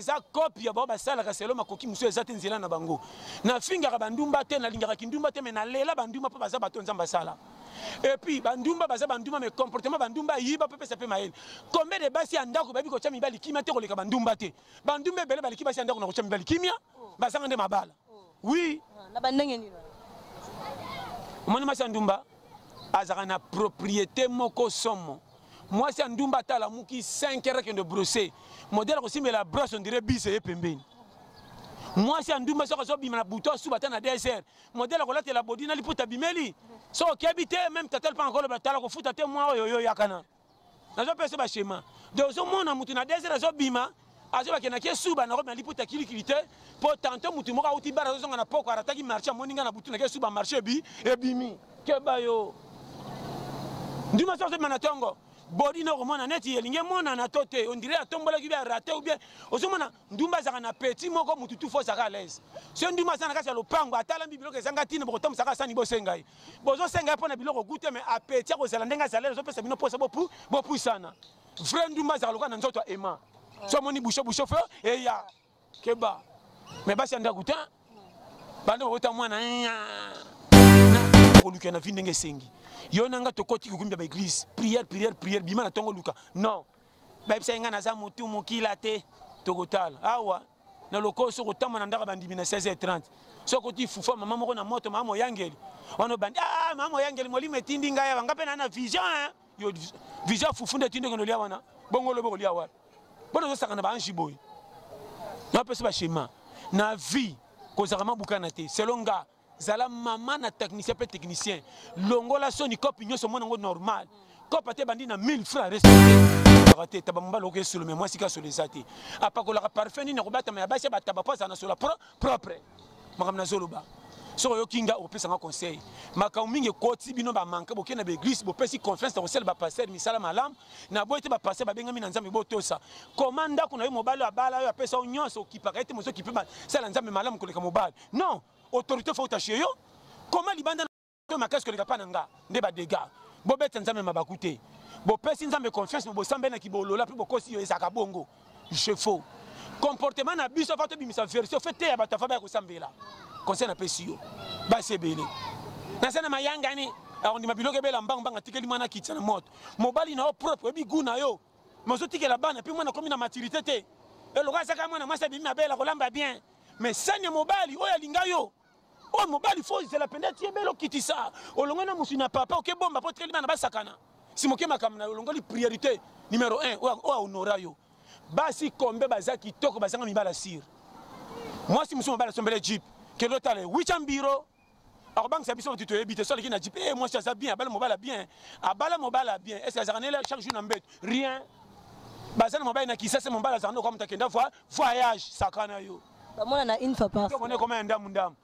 Eza cope ya bao basalaka selo makoki mosusu eza te nzela na bango. Nafingaka bandumba te, nalingaka kindumba te, mais nalela bandumba mpo baza bato Nzambe asala. Et puis bandumba baza bandumba mais comportement bandumba yiba mpe pesa mpe mayele. Combien de basi ya ndako bayebi kotya mibali kimia te koleka bandumba te. Bandumba ebele baleki basi ya ndako na kotya mibali kimia, bazanga nde mabala. Oui. Ah, na bandenge nini? Omoni mwasi ya ndumba azalaka na propriété moko somo. Mwasi ya ndumba ata alamuki 5 heures akende brosser. Modèle akosimbela brosse on dirait bise ye pembeni. Mwasi ya ndumba soki azobima na butu asuba ata na 2 heures. Modèle akolatela bodi na liputa bimeli. Soki okebi te même tata lipanga koloba tala kofuta te mwa oyo yo yaka na. Nazopesa ba schéma. Donc ozomona mutu na 2 heures azobima azobakendaki esuba na robe na liputa kilikili te mpo tanto mutu moko auti bara azozonga na poko arataki marché amoni ngai na butu nake esuba marché ebi ebimi keba yo ndima soki ozobima na ntongo bodi na okomona neti elingi emonana to te ondire atombolaki bien arate ou bien ozomona ndumba azalaka na petit moko mutu tu fo azalaka à l'aise soki ndumba aza na kati ya lopango atalambi biloko ezanga ntina bokotambwisaka sani bosenga ye bozosenga ye mpo na biloko gute mais apeti akozala ndenge azaleli azopesa bino mposa bopusana vrai ndumba azalaka lokola na nzoto ya ema so omoni boucho boucho fe eya keba mais basi ya ndako te banda babota mwana koluka na vie ndenge esengi yo na nga tokoti kokumbi ya baeglise prière prière prière bima na ntongo luka non bayebisaki ngai naza motu mokila te tokotala awa na lokoso kotamba na ndako bandimi na 16h30 soki okoti fufa mama moko na moto mama moyangeli wana obandi ah mama moyangeli molimo etindi ngai awa ngai mpe naa na vision hein yo vision fufu nde etindi okende olia wana bongo olobi okolia wapi mpona ozosaka na baange boye napesa bashema na vie kozalaka mabukana te selon nga zala mama na technicien mpe technicien longola soni kope nyonso omona yango normal kope ate ebandi na 1000 francs respecte te taba mobali okoki esolo me mwasi ka solo eza te apakolaka parfum nini akobatama ya basi ya bataba mpo azala na sola propre makambo nazoloba soki oyoki nga okopesa nga conseil makambo mingi ekoti bino bamanka bokei na baeglise bopesi confiance na kosala bapaster misala malamu na boye te bapaster babengami na nzambe botosa koma ndako na yo mobali oyo abala oyo apesa yo nyonso okipaka ye te mozokipe basala nzambe malamu koleka mobali non autorité fo otache yo koma libanda to makasi koleka pa na nga nde ba dégâts bobeta nzambe mabaku te bopesi nzambe confiance me bosambeli na kibolola mpe bokosi yo ezalaka bongo je faux comportement na biso afa tobimisa version fe te ya bato afa baya kosambela conseil napesi yo basi ebele naza na mayangani akondima biloko ebela mbangu mbangu atikeli mwana akitisa na moto mobali na yo propre oyebi gu na yo me ozotikela bana mpe mwana akomi na maturité te eloka azaka mwana mwasi abimi mabele akolamba bien mais sani ya mobali oyo alinga yo oyo mobali fo ozela mpenza ti ebele okitisa olongwe na mosuni na papa oke bomba mpo otikeli bana basakana nsima oke makambo na yo olongoli priorité numero 1 oyo ahonora yo basi kombe baza kitoko bazanga mibala sire mwasi mosusu mobali asombele jeep kende otala ye wicha mbiro akobangisa biso bato toyebi te so aleki na jeep e mwasi aza bien abala mobali bien abala mobali bien est ce que azalaka nele chaque jour na mbeto rien baza na mobali na kisasa mobali azalaka nde okamata akenda voyage sakana yo bamona na une fois par semaine ekoma ya ndamu ndamu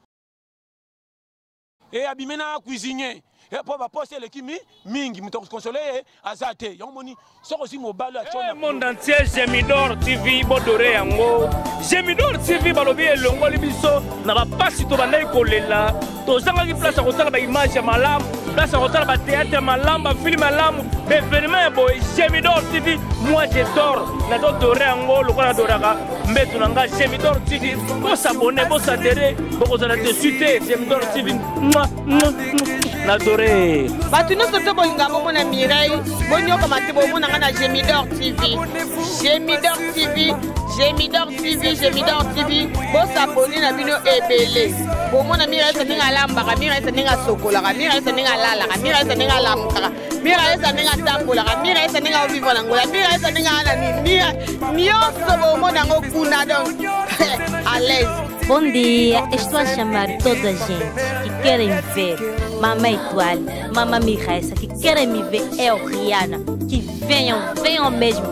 e abimi na cuisinier mpo baposte eleki mi mingi moto akokonsole ye aza te yango moni soki ozwi mobali hey, monde entier gemidor tv bodore yango gemidor tv balobi elongoli biso na bapasi tobandaki kolela tozangaki place ya kotala baimage ya malamu place ya kotala bateatre ya malamu bafilme malamu baevenema ya boye gemidor tv moi je dor nazodore yango lokola nadoraka mbeto na nga gemidor tv bosabone bosadere bokozala desu te gemidor tv nadore bato nyonso to bolinga bomona mireille bonyokama te bomona nga na gemidor tv gemidor tv gemidor tv gemidor tv bosabone na bino ebele bomona mireille ndenge alambaka mireille ndenge asokolaka mireille ndenge alalaka mireille ndenge alamukaka mira eza ndenge atambolaka mira eza ndenge aovivre na ngola mira eza ndenge ana nini mira nyonso bomona yango kuna donc à l'aise Bom dia, estou a chamar toda a gente que querem ver Mama Etoile, Mama Miressa, que querem me ver, eu, Rihanna, que venham, venham mesmo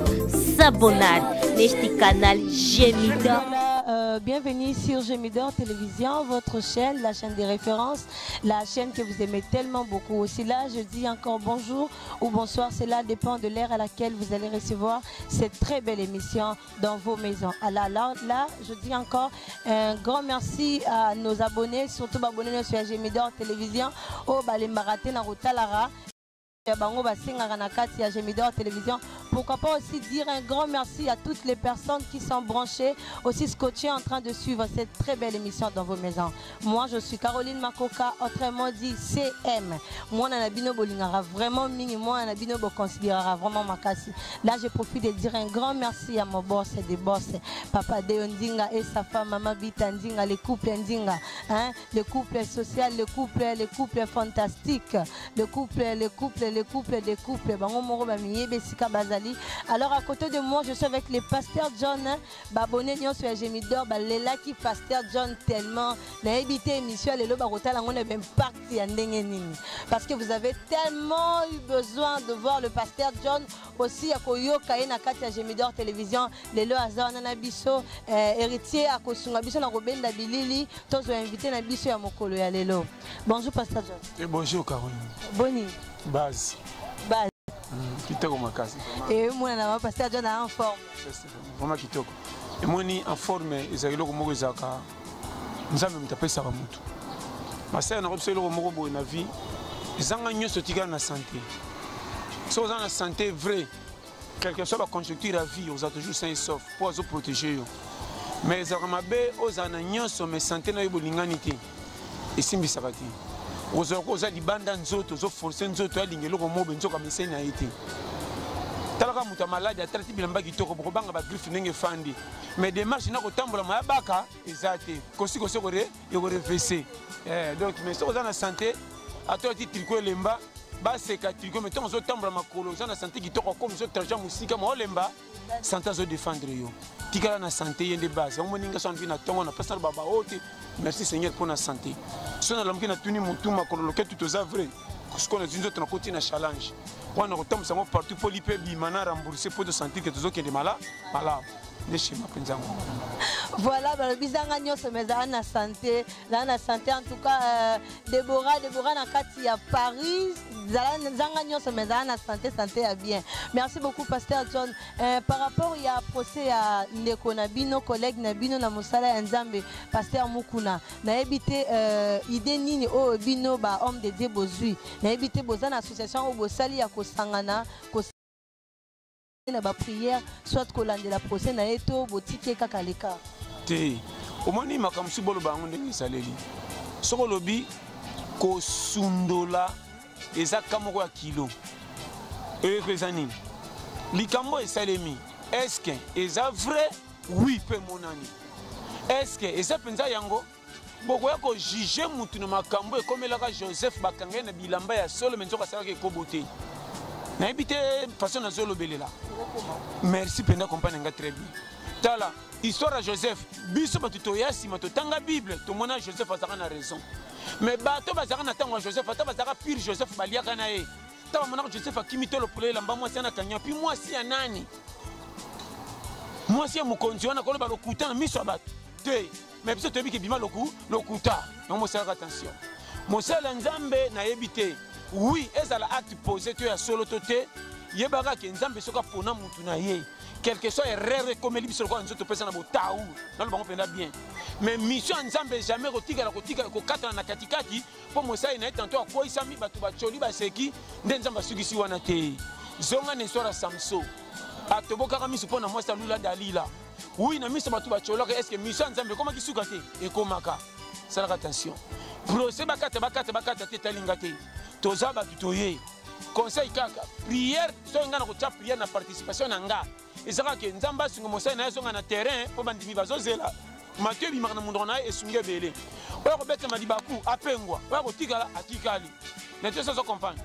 s'abonar neste canal Gemidor. Euh, bienvenue sur Gemidor Télévision, votre chaîne, la chaîne des références, la chaîne que vous aimez tellement beaucoup. Aussi là, je dis encore bonjour ou bonsoir, cela dépend de l'heure à laquelle vous allez recevoir cette très belle émission dans vos maisons. Alors là, là je dis encore un grand merci à nos abonnés, surtout abonnés sur Gemidor Télévision, au Balembarate na Rotalara. ya bango basengaka na kati ya Gemidor Télévision Pourquoi pas aussi dire un grand merci à toutes les personnes qui sont branchées, aussi scotchées en train de suivre cette très belle émission dans vos maisons. Moi, je suis Caroline Makoka, autrement dit CM. Moi, na bino bolingara vraiment mingi, moi, na bino bo considérera vraiment makasi. Là, je profite de dire un grand merci à mon boss et des boss, Papa Deo Ndinga et sa femme, Maman Bita Ndinga, les couples Ndinga, hein, le couple social, le couple fantastique, le couple, le couple, le couple des couples. Bango moko ba miyebe sika bazali. Alors, à côté de moi, je suis avec le pasteur John, hein, ba abonné nyonso ya Gemidor, ba lelaki pasteur John tellement nayebi te émission lelo bakotala yango na impact ya ndenge nini, parce que vous avez tellement eu besoin de voir le pasteur John, aussi ya koyoka ye na kati ya Gemidor Télévision. Lelo aza wana na biso héritier akosunga biso na kobenda bilili, tozwa invité na biso ya mokolo ya lelo. Bonjour, pasteur John. Et bonjour, Caroline. Boni? Base. Base. Kitoko makasi. E mwana na pasteur John en forme. Vraiment kitoko. Emoni en forme ezali eloko moko ezalaka Nzambe moto apesaka motu. Masala na biso, eloko moko boye na vie ezanga nyonso, tikala na santé. Soki oza na santé vrai, quelque soit baconjoncture ya vie, oza toujours sain et sauf mpo azoprotéger yo. Mais ezalaka mabe ozala na nyonso mais santé na yo bolingani te, esimbisaka te. Ozalaka oza libanda, nzoto ozoforce nzoto alinga eloko moko boye, nzoka meseni na ye te. Talaka moto ya maladi, atalati bilamba kitoko, bokobanga bagriffe ndenge efandi, mais démarche na kotambola maya baka eza te, kosikosi ekorevese. Donc, mais soki oza na santé, ata oti tricot elemba, baseka tricot, mais ntango ozotambola makolo, oza na santé kitoko, akomi so trajet mosika ma olemba, santé azodefendre yo. Tikala na santé, ye nde base. Yango moninga so anvi na ntongo na mpasi na baba oyo te, merci Seigneur mpo na santé. So nalamuki, natuni motu, makolo, loketu, toza vrai. Sikoyo nazwi nzoto, nakoti na challenge wana, kotambwisa yango partout mpo lipe ebima na rembourse mpo tosentir ke tozokende mala malamu. Nde schéma mpenza yango. Voilà, balobi zanga nyonso mais ezala na santé, zala na santé. En tout cas, Débora, Débora na kati ya Paris, zala zanga nyonso mais ezala na santé, santé ya bien. Merci beaucoup, pasteur John. Par rapport ya procès ya ndeko na bino, collègue na bino na mosala ya Nzambe, pasteur Mukuna, nayebi te idée nini oyo bino ba homme de Dieu bozwi. Nayebi te boza na association oyo bosali ya kosangana na baprière, soit kolandela procès na ye to botiki ye kaka leka? Te, omoni makambo mosusu boloba yango ndenge esaleli. Soki olobi kosundola, eza ka moko ya kilo. Eyeko eza nini? Likambo esalemi, est-ce eza vrai? Oui, mpe emonani. Est-ce eza mpenza yango? Bokoya kojuger mutu na makambo ekomelaka Joseph, bakanga ye na bilamba ya solo, me nzoka asalaka ekobo te. Nayebi te façon nazolobelela. Merci mpenza, comprendre nga très bien. Tala histoire ya Joseph. Biso bato toya nsima, totanga Bible, tomona Joseph azalaka na raison, mais bato bazalaka na ntango ya Joseph, ata bazalaka pire Joseph, baliaka na ye. Ntango bamonaka Joseph akimi to lopola elamba, mwasi wana akangi mpi mwasi ya nani, mwasi ya mokonzi wana, koloba lokuta na miso ya bato te. Mais biso toyebi ke bima loku lokuta yango. Mosalaka attention, mosala ya Nzambe, nayebi te. Oui, ezala acte posé to ya solo to te, yebaka ke Nzambe soki apona mutu na ye, quelque soit erreur ekomeli biso lokola nzoto opesa na botau, naloba ngo mpenza bien, mais mission ya Nzambe jamais kotikala kotikala kokatana na katikati mpo mosali na ye tanto akweyisami, bato bacoli, baseki nde Nzambe asukisi wana te. Zonga na histoire ya Samson, atobokaka miso mpo na mwasi alula Dalila. Oui, na miso bato bacolaka. Est ce que mission ya Nzambe ekomaki suka te? Ekomaka. Salaka attention, procès bakata, bakata, bakata te, etalinga te. Toza bato toye conseil kaka prière. Soki ngai na kotia prière na participation na nga, ezaka ke Nzambe asunga mosali na ye azonga na terrain, mpo bandimi bazozela matio ebimaka na monoko na ye, esungi ebele. Oyo akobetama libaku apengwa, oyo akotikala atikali na te. So azo comprendre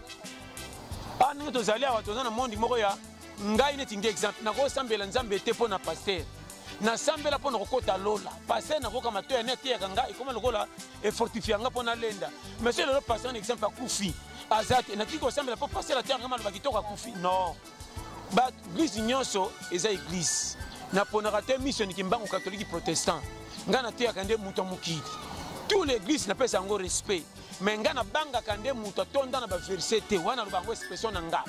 awa ndenge tozali awa, toza na monde moko ya ngai. Neti nge exemple, nakosambela Nzambe te mpo na pasteur, nasambela mpo na kokɔta lola. Pasteur nakoka matoya ne ateyaka nga, ekoma lokola efortifie nga mpo nalenda. Mais so lelo pasteur na exemple akufi, aza te, natiki kosambela mpo pasteur ateyaka nga maloba kitoko, akufi? Non, baeglise nyonso eza église. Naponaka te mission Kimbangu, catholique, protestant. Ngai nateyaka nde moto ya mokili. Tout l'église napesa yango respect, mais ngai nabangaka nde moto atonda na baverset te. Wana aloba yango expression na nga.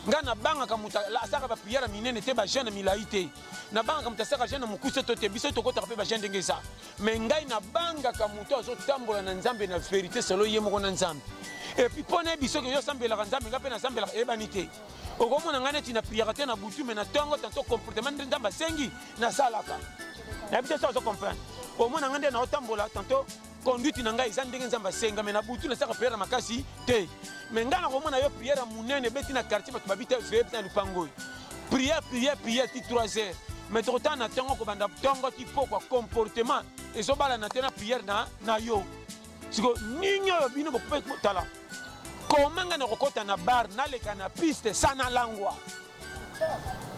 Ngai nabangaka moto asalaka baprière minene te, bajeûne milai te. Nabangaka moto asalaka jeûne mokuse to te. Biso tokotaka mpe bajeûne ndenge eza, mais ngai nabangaka moto azotambola na Nzambe na vérité solo, ye moko na Nzambe. Et puis mpo nayebi soki yo osambelaka Nzambe, ngai mpe nasambelaka, eyebani te. Okomona ngai neti na priaka te na butu, mais na ntongo tanto comportement nde Nzambe asengi nasalaka. Nayebi te soki ozo comprendre. Omona ngai nde naotambola tanto conduite na ngai eza ndenge Nzambe asenga, mais na butu nasalaka prière makasi te. Mais ngai nakomona yo prière ya monene ebeti na quartier, bato babita veye na lupango oyo. Prière, prière, prière ti 3 heures. Mais tokotala na ntongo kobanda ntongo ti pokwa comportement ezobalana te na prière na yo. Siko nini oyo bino bokope tala koma ngai nakokɔta na bar naleka na piste sa nalangwa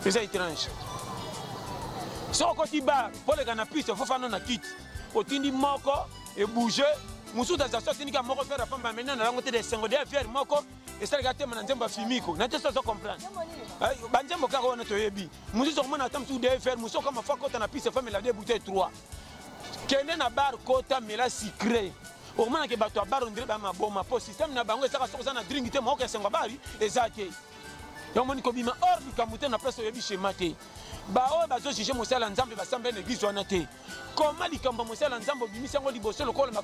eza étrange. Soki okoti bar mpo oleka na piste fofanda na kiti otindi moko ebouge mosusu aza so atindika moko faire pamba mena na yango te de esengo de fiere moko esalaka tema na nzembo ya fimiko na te so azo comprendre banzembo kaka wana toyebi mosusu okomona ata mosusu de fiere mosusu okama fo akota na piste famela de bouteille 3 kende na bar kota mela sucré okomonake bato ya bar ondire ba maboma mpo système na bango ezaka soki oza na drink te maoka esengo ya bari eza te. Yango moni kobima or likambo te na place oyebi schéma te. Baoyo bazojuge mosala ya Nzambe basambeli na eglise wana te. Koma likambo ya mosala ya Nzambe obimisi yango liboso lokola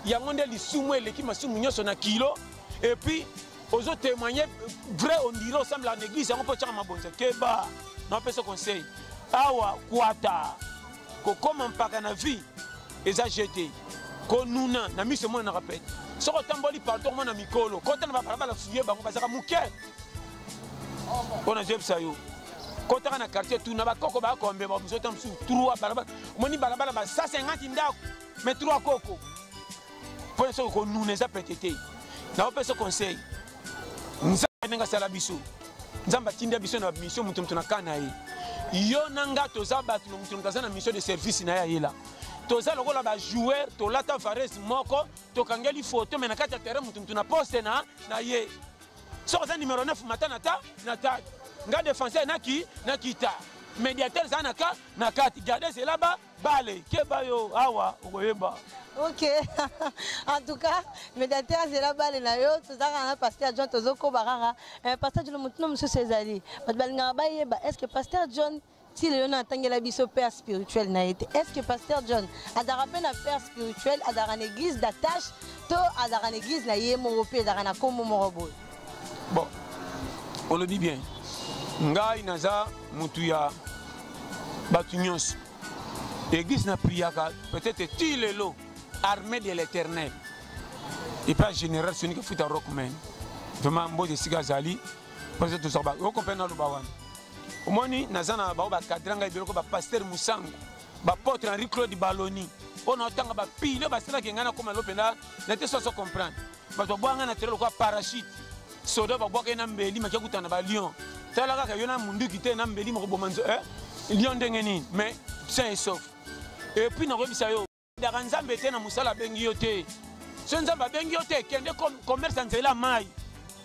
yango nde lisumu eleki masumu nyonso na kilo et puis ozo témoigner vrai on dirait osambelaka na église yango mpo otyaka mabonza. Keba napesa conseil awa kwata kokoma mpaka na vie eza jete konuna na miso emonanaka pete. Soki otamboli partout okomona mikolo kota na babalabala fuye bango bazalaka moke mpo nazoyebisa yo kotaka na quartier tuna bakoko bakombe bamosusu ata mosusu 3 balabala omoni balabala ba 150 ndako mais 3 koko mpo na soki konuna eza pete te. Naopesa conseil Nzambe ndenge asala biso, Nzambe atinda biso na mission moto moto na ka na ye. Yo na nga toza bato na moto moto aza na mission de service na ye ayela. Toza lokola ba joueur tolata vares moko tokangeli photo mais na kati ya terrain moto moto na poste na ye. Soki oza numéro 9 mata na ta na ta nga défenseur naki nakita médiateur za na ka na kati garde zela ba bale keba yo awa okoyeba. Ok, en tout cas, médiateur zela bale na yo tozaka na pasteur John tozokoba kaka. Pasteur John motu na mosusu ezali bato balingaka bayeba est-ce que pasteur John ti lelo na atangela biso père spirituel na ye te? Est-ce que pasteur John azalaka mpe na père spirituel, azalaka na église d'attache to azalaka na église na ye moko mpe ezalaka na kombo moko boye? Bon, olobi bien, ngai naza motu ya bato nyonso. Église na priaka peut-être ti lelo armée de l'éternel epa général Sonic Futa Rockman vraiment mbote esika azali parce que tozalaka okomprendre naloba wana. Omoni naza na bao bacadre ngai biloko ba pasteur Musango bapotre Henri Claude Baloni oyo naotanga bapile basalaki ngai nakoma lelo mpenza na te soso comprendre bato babwaka ngai na tere lokola parachute soda babwaka ye na mbeli maki akutana na balion tala kaka yo na munduki te na mbeli mokoboma lion ndenge nini mais sain et sauf. Et puis nakoyebisa yo daka Nzambe te na mosala abengi yo te. Soki Nzambe abengi yo te kende commerce ya nzela mai.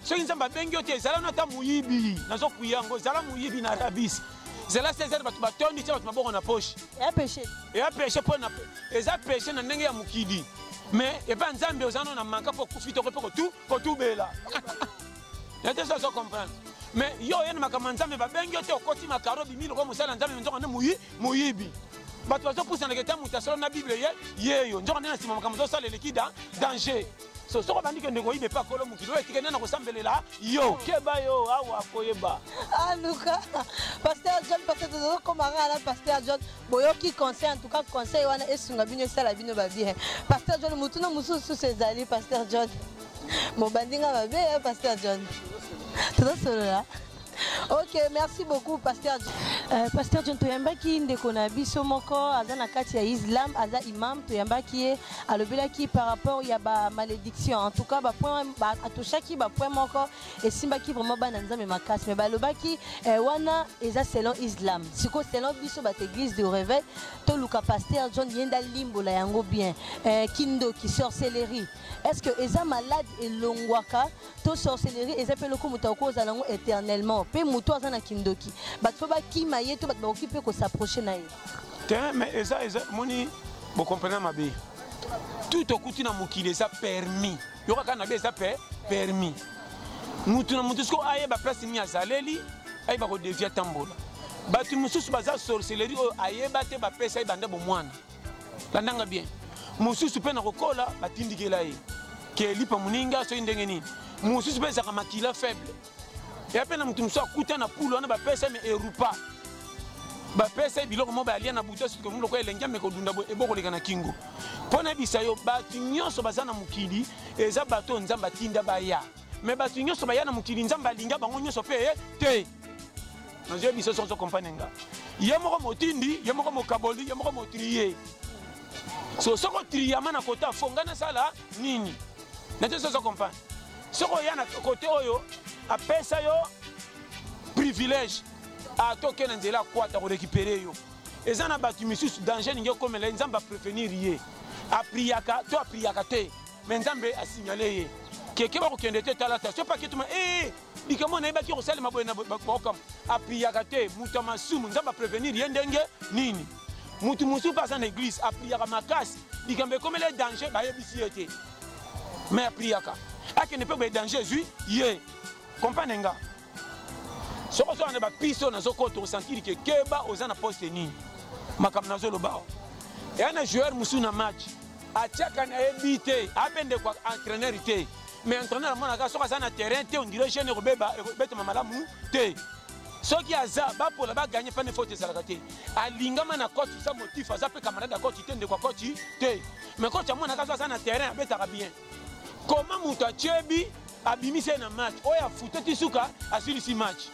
Soki Nzambe abengi yo te ezala na ata moyibi nazokuya yango ezala moyibi na Arabis zela 16 heures bato batondi tia bato maboko na poche. Eya péché. Eya péché mpo na eza péché na ndenge ya mokili mais epa Nzambe oza no na manka mpo okufi toko mpe kotubela. Ya te so comprendre mais yo oye na makambo ya Nzambe babengi yo te okoti makaro bimi lokola mosala ya Nzambe nzoka nde moyibi. Bato bazopusanaka ete moto asolo na Bible ye yeyo nzoka nde na nsima makambo ozosala eleki danger. So soko bandi kende koyiba epa kolo mokili oyo etike nde na kosambelela yo keba yo awa koyeba. En tout cas, pasteur John, pasteur tozokoma kaka na pasteur John boyoki conseil. En tout cas conseil wana esunga bino esala bino babien. Pasteur John motu na mosusu susu ezali pasteur John mobandi nga mabe pasteur John tozosolola. Ok, merci beaucoup pasteur John. Pasteur John toyambaki ndeko na biso moko aza na kati ya islam aza imam toyambaki ye alobelaki par rapport ya ba malédiction. En tout cas ba point ba atoshaki ba point moko esimbaki vraiment bana Nzambe makasi mais balobaki wana eza selon islam. Siko selon biso ba église de réveil toluka pasteur John yenda limbola yango bien. Kindoki sorcellerie est-ce que eza malade elongwaka to sorcellerie eza pe loko moto akozala yango éternellement pe moto aza na kindoki bato fo bakima ye to bato bakoki pe kosapprocher na ye te mais eza eza moni bokomprena mabe tout okuti na mokili eza permis yoka kaka na be eza permis mutu na mutu siko ayeba place nini azaleli ayeba kodevia tambola bato mosusu baza sorcellerie oyo ayeba te bapesa ye banda bomwana landanga bien mosusu mpe na kokola batindikela ye ke lipa moninga soki ndenge nini mosusu mpe ezalaka makila faible. Eya mpe na moto mosusu akuta na pulu wana bapesa me erupa. Bapesa ye biloko moko balia na butu soki komi lokola elengi ameka kodunda boye ebokoleka na kingo. Mpo nayebisa yo bato nyonso baza na mokili eza bato oyo Nzambe atinda baya. Me bato nyonso baya na mokili Nzambe alinga bango nyonso mpe te. Nazoyebisa soki ozo comprendre nga. Ye moko motindi, ye moko mokaboli, ye moko motrie. So soki otriyama na kota fo nga nasala nini? Na te soki ozo comprendre. Soki oya na kote oyo apesa yo privilège ata oke na nzela akwata korekipere yo. Eza na bato misusu danger elingi ekomela ye, Nzambe aprevenir ye. Apriaka to apriaka te, mais Nzambe asignale ye. Keke bakokende te tala ta. Soki aketuma eh likambo nayebaki kosalema boye na bakokama. Apriaka te, moto ya masumu Nzambe aprevenir ye ndenge nini? Moto mosusu mpe aza na église apriaka makasi, likambo ekomela ye danger bayebisi ye te. Mais apriaka. Akende mpe boye danger ezwi ye. Comprendre nga? Soki ozoka na bapiste oyo nazokota osentiri ke keba oza na poste nini makambo nazoloba awa. Eya na joueur mosusu na match atiaka na ye bi te, ape ndeko entraîneur te, mais entraîneur amonaka soki aza na terrain te ondire jeune ekobeba ekobetama malamu te. Soki aza bapola baganye pane faute ezalaka te, alingama na coach sa motif aza mpe camarade ya coach te, ndeko ya coach te, mais coach amonaka so aza na terrain abetaka bien. Comment moto atiebi abimisi ye na match oyo afute ti suka asilisi match.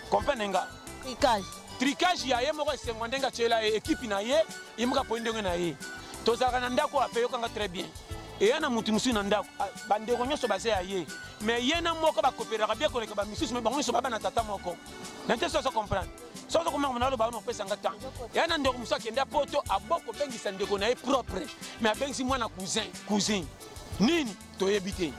Comprendre nga? Tricage. Tricage ya ye moko esengo ndenge atiela ye equipe na ye, ye moko apoyi ndenge na ye. Tozalaka na ndako ape yokanga très bien. Eya na moto mosusu na ndako, bandeko nyonso baza ya ye. Mais ye na moko bakoperaka bien koleka ba misusu, mais bango nyonso baba na tata moko. Na te soso comprendre. Soso komanga na loba no pesa nga temps. Eya na ndeko mosusu akenda poto aboko bengisa ndeko na ye propre, mais abengisi mwana cousin, cousine. Nini toyebi te.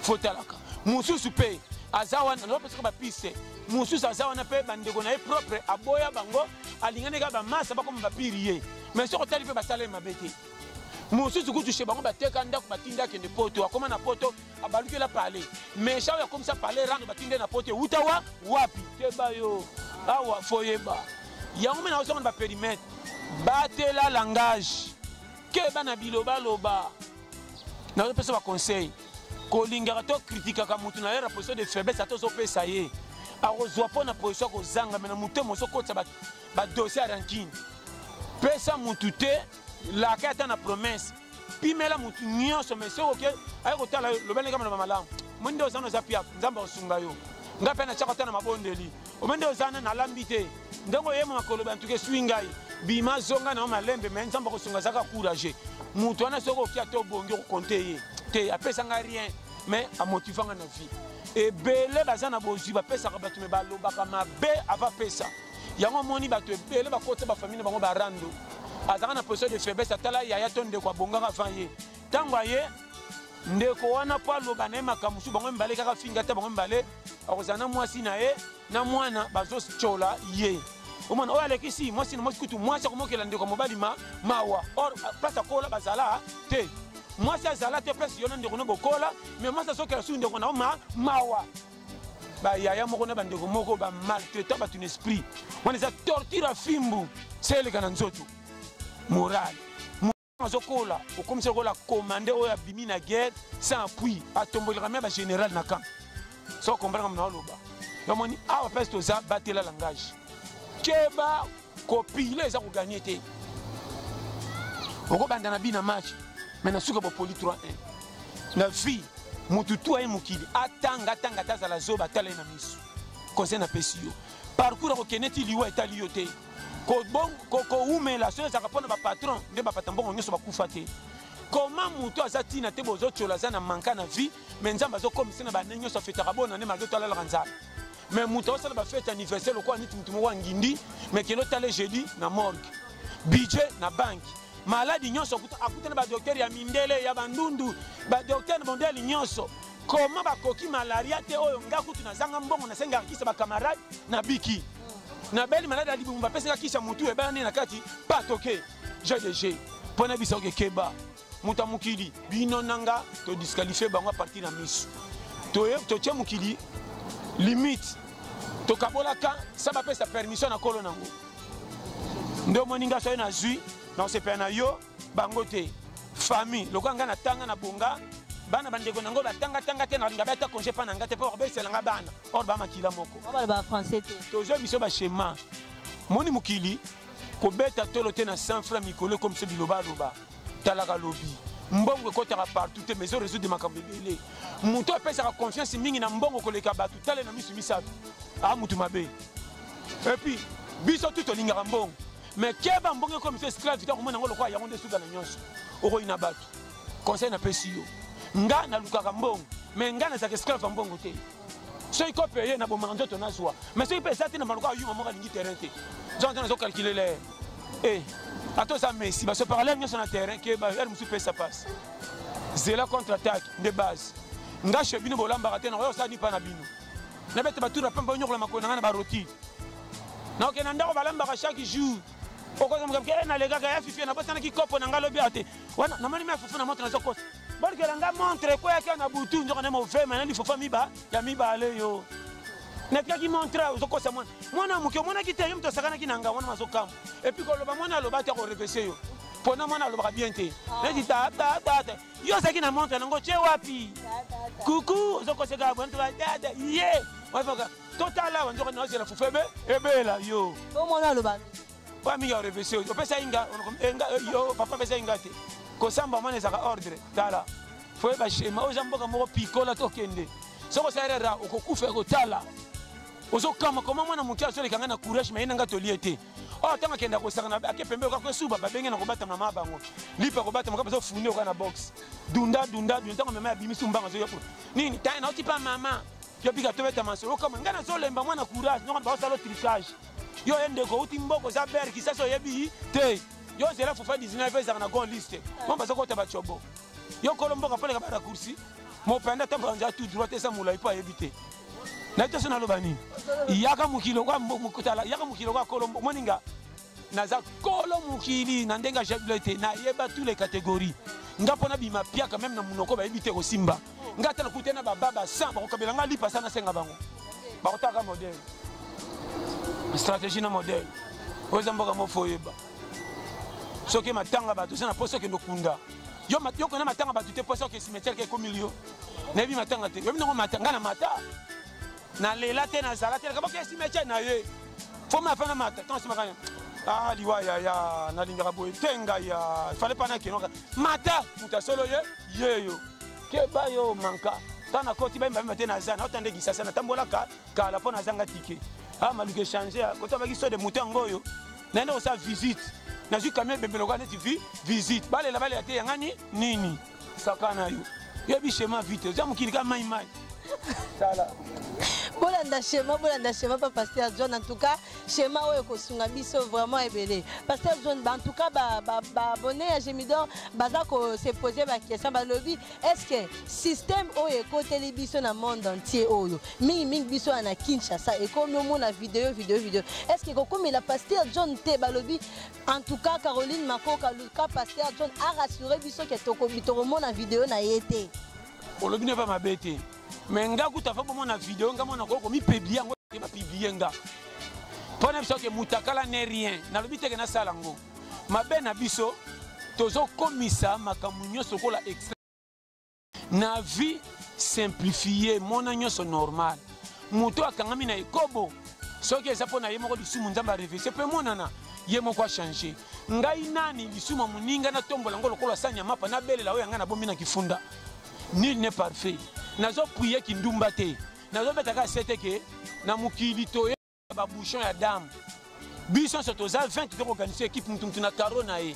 Fotalaka. Mosusu pe aza wana, nazopesaka ba piste. Mosusu aza wana pe bandeko na ye propre aboya bango, alingani kaka ba masa bakoma ba pire ye. Mais soki otali pe basala ye mabe te. Mosusu kutu chez bango bateka ndako batinda akende poto, akoma na poto abalukela palais. Mais chaque akomisa palais rando batinda na poto wuta wa wapi? Keba yo. Awa foyeba. Yango mena ozonga na ba périmètre. Batela langage. Keba na biloba loba. Nazopesa ba conseil. Kolingaka to kritikaka mutu na ye na position de faiblesse ata ozopesa ye. Akozwa mpo na position ya kozanga, mais na motema ozokotisa ba dossier ya rancune. Pesa mutu te, laka ata na promesse. Pimela mutu nyonso, mais soki oke aye kotala yo, lobela kama na malamu. Moni nde oza na oza piaka, Nzambe akosunga yo. Nga pe natiaka ata na mabondeli. Omoni nde oza na nalambi te. Ndenge oyema makolo ba ntuke esui ngai. Bima zonga na yo malembe, mais Nzambe akosunga, azalaka courageux. Mutu wana soki oki ata obongi okokonte ye te, apesa nga rien, mais amotiva nga na vie. Ebele baza na bozwi bapesaka bato, mais balobaka mabe ava pesa. Yango omoni bato ebele bakotisa ba famille na bango ba rando. Azalaka na position de faiblesse, atala yaya to ndeko abongaka avant ye. Tango aye ndeko wana po aloba na ye makambo mosusu, bango mibale kaka finga te, bango mibale akozala na mwasi na ye na mwana bazotyola ye. Omona oyo alekisi mwasi na mwasi, kutu mwasi akomokela ndeko mobali ma mawa, or place akola bazala te, mwasi azala te place yo na ndeko no bokola, mais mwasi azokela susu ndeko na yo ma mawa. Ba yaya moko na bandeko moko ba maltraita bato na esprit wana, eza torture ya fimbu se eleka na nzoto moral. Azokola okomisa lokola commande oyo abimi na guerre sans appui, atombolaka me ba général na camp. So comprendre na oloba yamoni awa place toza batela langage, keba kopile eza koganye te. Okobanda na bina match mais na suka bopoli 3-1 na vie. Mutu tu aye mokili atanga atanga ata azala zoba, atala ye na misu. Conseil napesi yo, parcours akokende ti liwa etali yo te. Kowumela soki ezalaka mpona bapatron nde bapata mbongo nyonso bakufa te. Comment moto aza ntina te bozotyola aza na manka na vie, mais Nzambe azokomisa na bane nyonso afetaka bona nde malgré to alalaka nzala. Mais moto azosala bafete anniversaire lokola neti moto moko angindi, mais kende otale jeudi na morgue, budget na banque, maladi nyonso akutana ba docteur ya mindele ya bandundu, ba docteur na mondele nyonso. Comment bakoki malaria te oyo nga kutu nazanga mbongo nasengaka kisa ba camarade na biki nabeli maladi ya libumu bapesaka kisa motu ebala nde na kati patoke GDG mpo na biso okekeba moto ya mokili bino na nga todisqualifie bango a partir na miso totie mokili limite tokabolaka sa bapesa permission na kolo nango nde omoni nga soki nazwi nakosepela na yo bango te famille lokola ngai natanga na bonga. Bana bandeko na ngo batangatanga te, nalinga bata congé mpa na nga te mpo bakobesela nga bana or bamakila moko. Baloba français te. Tozwa biso bashema moni mokili kobeta tolo te na 100 francs mikolo ekomi biso bilobaloba. Talaka lobi mbongo ekotaka partout te, mais ezo résoudre makambo ebele. Moto apesaka confiance mingi na mbongo koleka bato, tale na misu misato a motu mabe. Et puis biso tu tolingaka mbongo, mais keba mbongo ekomi biso esclave, takomona yango lokola yango nde suka na nyonso. Okoyina bato. Conseil napesi yo, nga nalukaka mbongo, mais nga nazalaka esclave ya mbongo te. Soki kopeye na bomaka nzoto nazwa, mais soki mpe eza te na maluka ayuma moko alingi terrain te, nzoto nazokalkule lere e ata oza messi basopaka lere nyonso na terrain ke baere mosusu pesa passe zela contre attaque nde base. Nga chez bino bolambaka te, nakoya kosala nipa na bino, nabeta batura pamba, onyokola makolo na ngai na baroti, nakokende na ndako balambaka chaque jour. Okoza mokamke nalekaka ya fifie, nabosanaki kopo na ngai lobi awa te wana namoni mai fufu na montre, nazokosa bolikela nga montre ekweyaki na butu, nzoka nde movema na lifufu miba ya mibale yo natikaki montre. Ozokosa mwana, mwana moke omonaki te, yo moto osakanaki na nga wana mazokamwa. Epuis koloba mwana aloba te, akorevese yo mpona mwana alobaka bien te neti tatatata. Yo ozalaki na montre nango tie wapi? Kuku ozokoseka dada ye totala awa, nzoka naozela fufu ebe ebela yo. Mwana aloba. Oyo mingi arevese oyo opesa ye nga yo papa apesa ye nga te. Kosamba mwana ezalaka ordre. Tala, foyeba shema oyo eza mboka moko pikola, tokende. Soki osala erreur okokufa. Ekotala ozokama koma mwana moke azoleka ngai na courage, ma ye na ngai tolie te. Oyo ntango akenda kosaka ake pembe okaka esuba, babenge na kobatama mama bango lipa kobatama kaka bazofunde oka na box dunda dunda dunda. Ntango mama abimisi mbanga azoya nini ta nauti pa mama yo bika tobeta masolo okama ngai nazolemba mwana courage noko baosala tricage. Yo ye ndeko outi mboka oza bere kisasi oyebi te, yo nzela fufa 19 ezalaka na gon liste mo bazokota bacobo. Yo kolo mboka mpo leka baraccourci mopanda atambola nzela tout droit te, eza molai mpo ayebi te. Nayebi te so naloba nini. Yaka mokili tala, yaka mokili okwa kolo moninga. Naza kolo mokili na ndenge ya jable te, nayeba tous les catégories. Nga mpo nabima piaka meme na monoko bayebi te kosimba nga ata nakuta na bababa 100 bakokabela nga lipa sa nasenga bango bakotaka modèle stratégie na modèle oyo eza mboka mofo. Oyeba soki matanga bato oza na posa okende okunda yo, yo kona matanga bato te, posa oke cimetière ke ekomi yo. Nayebi matanga te, yobi nango mata nga na mata nalela te, nazala te kaboke cimetière na ye fo ma afana mata ntango simaka ah liwa ya ya nalingaka boye te ngai ya fale pa nakenoka mata moto asolo ye yeyo keba yo manka. Ntango nakoti bayemba te, naza naota nde Kisasa, natambolaka kala mpo nazanga tike. Ah, maluka echange kota baki so de moto yango oyo nayende kosala visite, nazwi camion ebembe lokola neti vi visite. Balela balela te, yangani nini saka na yo yebi schéma vite oza mokili ka mai mai tala. Bolanda schéma, bolanda schéma pa pasteur John. En tout cas schéma oyo ekosunga biso vraiment ebele. Pasteur John, en tout cas baabonné ya Gemidor baza kose poser baquestion. Balobi, est ce que système oyo ekoteli biso na monde entier oyo, mingimingi biso ya na Kinshasa, ekomi omona video video video, est ce que ekokomela pasteur John te? Balobi, en tout cas Caroline Makoka, luka pasteur John arassurer biso ke tokomona video na ye te. Olobi ne pa mabe te, mais nga kuta fa bomona video nga mona koko mipublier yango te, bapublier nga mpo na biso ke mutakala ne rien. Nalobi teke nasala yango mabe na biso, tozokomisa makambo nyonso lokola extra na vie simplifie. Mona nyonso normal. Moto akangami na ekobo, soki eza mpo na ye moko lisumu, Nzambe arevese mpe monana ye moko achange. Ngai nani lisumu ya moninga natombola yango lokola sani ya mapa, nabelela oyo ya ngai nabomi na kifunda? Nul n'est parfait. Nazoprier kindumba te, nazobeta kaka sete ke na mokili toye babouchon ya dame. Biso nyonso toza 20, tokoorganiser équipe, mutu mutu na karo na ye.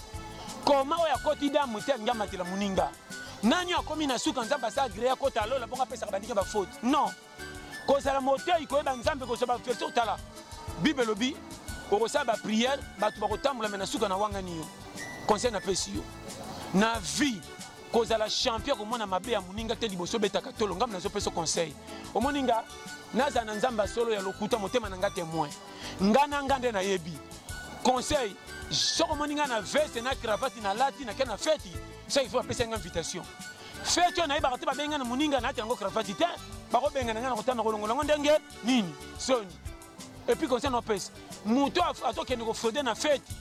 Koma oyo akoti damu te alingi amatela moninga nani akomi na suka. Nzambe asa agré akota alola bongo apesaka bandinga bafaute non. Kozala motei, koyeba Nzambe, kozwa baverse, otala Bible elobi okosala baprière, bato bakotambola me na suka na wangani yo. Conseil napesi yo na vie, kozala champion komona mabe ya moninga te liboso obetaka tolo. Ngambo nazopesa conseil, omoni nga nazala na Nzambe ya solo ya lokuta, motema na nga témoin nga na nga nde nayebi. Conseil, soki omoni nga na veste na cravate nalati nake na feti, soki il faut bapesa nga invitation feti oyo nayebaka te, babenga na moninga nalati yango cravate te, bakobengana nga na kotanga kolongola yango ndenge nini? Soni. Et puis conseil napesa, moto azokende kofraude na feti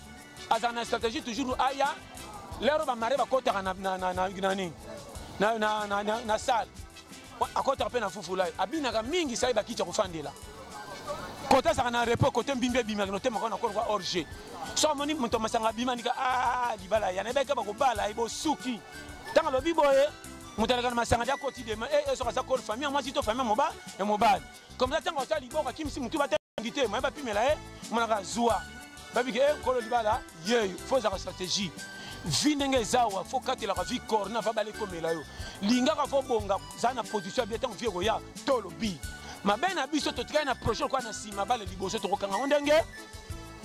azala na stratégie toujours aya lero bamare bakotaka na nini. Na, na, na, na, na salle akotaka mpe na fufulai abinaka mingi sai bakiti ya kofandela kote azalaka na repos kote mbimbi ebimaka na otemaka na kolokwa orge so amoni moto masanga abima nika ah, libala ya nayebaki bakobala ye bosuki ntango alobi boye moto aleka na masanga de akoti dema e eh, eh, soki aza kolo famille ya mwasi to famille ya mobali comme ça ntango asala liboko akimisi motu batangi te moye bapimela ye omonaka zwa babike e nkolo libala yeyo fo ezalaka stratégie vi ndenge eza awa fo katelaka vi corna va bala ekomela yo lingaka fo bonga za na position ya bie ntango vi ekoya tolobi mabe na biso totikali na projet lokola na nsima bale liboso tokokanga yango ndenge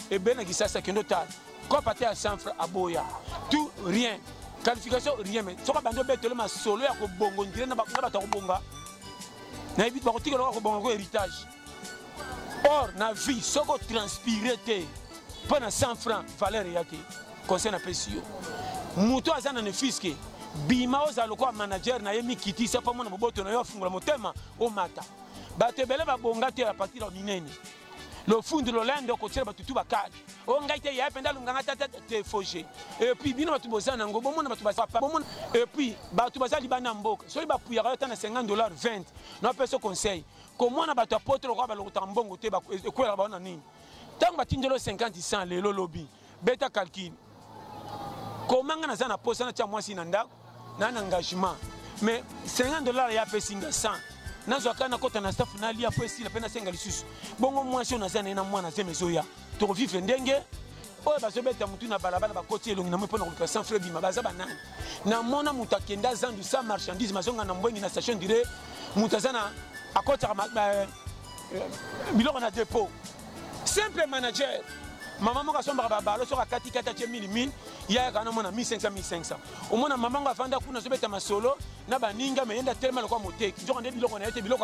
ebele na kisasa kende otala kopa te ya sanfre aboya tout rien qualification rien mais soki abandi obetelo masolo ya kobongo ndire na bato ya kobonga nayebi bakotikela kaka kobonga ko héritage or na vie soki otranspire te mpo na 100 franc valeur eya te conseil napesi yo moto aza na nefiske bima ozala lokola manager na ye mikitisa mpo amona boboto na yo afungola motema omata bato ebele babonga te ya partir ya minene lofundu lolendo kotiela bato tu bakade o ngai te yaye mpenza alunganga tata te foge epuis bino bato boza nango bomona bato bomona epuis bato baza libanda ya mboka soki bapuyaka yo ata na 50 dollar 20 napesa conseil komona bato ya poto lokola balokotaka mbongo te ekwelaka bango na nini ntango batindeli 50 100 lelo lobi beta calcul koma nga naza na posa natya mwasi na ndako na na engagement mais 50 dollar ya apesi nga 100 nazwa kaka nakota na staff nalia mpo esila mpe nasenga lisusu bongo mwasi oyo naza na ye na mwana zemi ezoya tokovivre ndenge oyo bazobeta motu na balabala bakoti elongi na moi mpo na koluka sans frais bima baza banani namona moto akenda zandu sa marchandise mazonga na mbwengi na station dire moto aza na akotaka euh, biloko na dépôt simple manager mama moko asombaka babalo soki akatikati atie 1000 1000 ye ayaka na mona 1500 1500 omona mama ngo afanda kuna azobeta masolo na baninga me ye nde atelema lokola moteki nzoka nde biloko na ye te biloko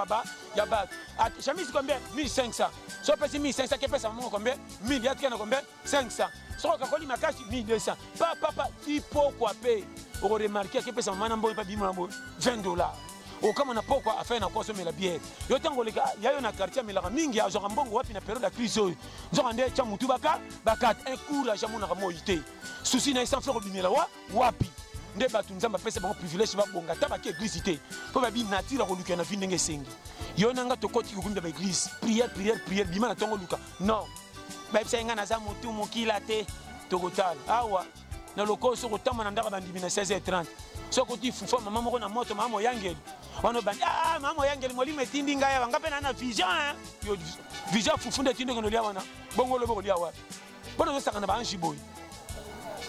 ya bato chemise combien 1500 so opesi 1500 kepesa mama ngo combien 1000 ye atika na combien 500 soki okakoli makasi 1200 papapa ti pokwa mpe okoremarke akepesa mama na mbongo mpe abima na boye 20 dollars okama na pokwa afai na koso omela biere yo ntango oleka ya yo na quartier amelaka mingi azwaka mbongo wapi na periode ya crise oyo nzoka nde tya motu baka bakata un courage amonaka moi te susi na ye sans fleur obimela wa wapi nde bato nzambe apesa bango privilège babonga ata bake eglise te mpo babi nature akoluka na vi ndenge esengi yo na nga tokoti kokumbi ya baeglise prière prière prière bima na ntongo luka non bayebisaki ngai naza motu mokila te tokotala awa na lokoso kotamba na ndako bandimi na 16h30 soki oti fufa mama moko na moto mama moyangeli wana obandi ah mama moyangeli molimo etindi ngai awa ngai mpe na na vision yo vision fufu nde etindi okende olia wana bongo olobi okolia wapi mpo nazosaka na baange boye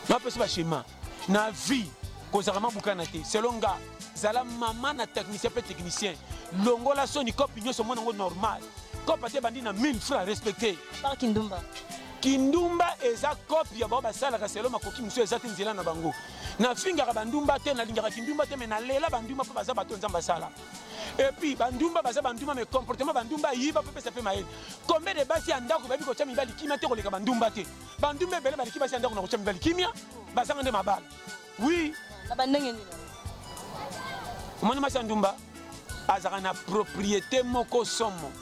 napesi bashema na vie kozalaka mabukana te selon nga zala mama na technicien mpe technicien longola soni kopi nyonso omona yango normal kope ate ebandi na 1000 francs respecte kindumba kindumba eza kope ya bao basalaka selo makoki mosusu eza te nzela na bango nafingaka bandumba te nalingaka kindumba te me nalela bandumba mpo baza bato nzambe asala epuis bandumba baza bandumba me comportement bandumba ayiba mpe pesa mpe mayele combien de basi ya ndako bayebi kotya mibali kimia te koleka bandumba te bandumba ebele baleki basi ya ndako na kotya mibali kimia bazanga nde mabala oui na bandenge nini omoni mwasi ya ndumba azalaka na propriété moko somo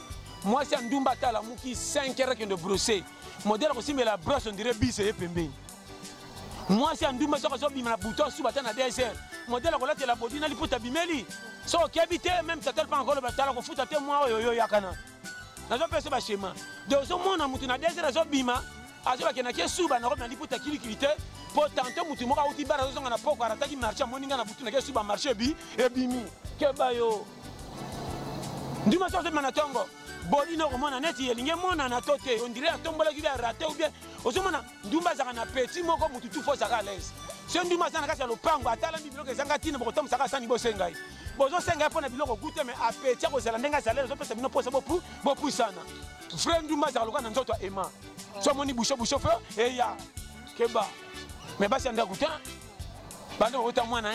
mwasi ya ndumba ata alamuki 5 heures akende brosse modele akosimbela brosse ondire bise ye pembeni mwasi ya ndumba soki azobima na butu asuba ata na 2 heures modele akolatela bodi na liputa abimeli soki okebi te meme tata lupanga koloba tala kofuta te mwa oyo oyo oyakana nazopesa bashema de ozomona motu na 2 heures azobima azobakendaki esuba na robe na liputa kilikili te mpo tanto motu moko auti bara azozonga na poko arataki marché amoni ngai na butu nake esuba marché ebi ebimi keba yo nduma so azobima na ntongo boni na okomona neti elingi emonana to te ondire atombolaki bi arate ou bien ozomona ndumba azalaka na petit moko motu tu fo azalaka alaise so ndumba aza na kati ya lopango atalami biloko ezanga ntina bokotambwisaka asani bosenga ye bozosenga ye mpo na biloko gute me apeti akozala ndenge azaleli azopesa bino mposa bopusana vrai ndumba azalaka lokola na nzoto ya ema so amoni busho busho fe eya keba me basi ya ndako te banda bakota mwana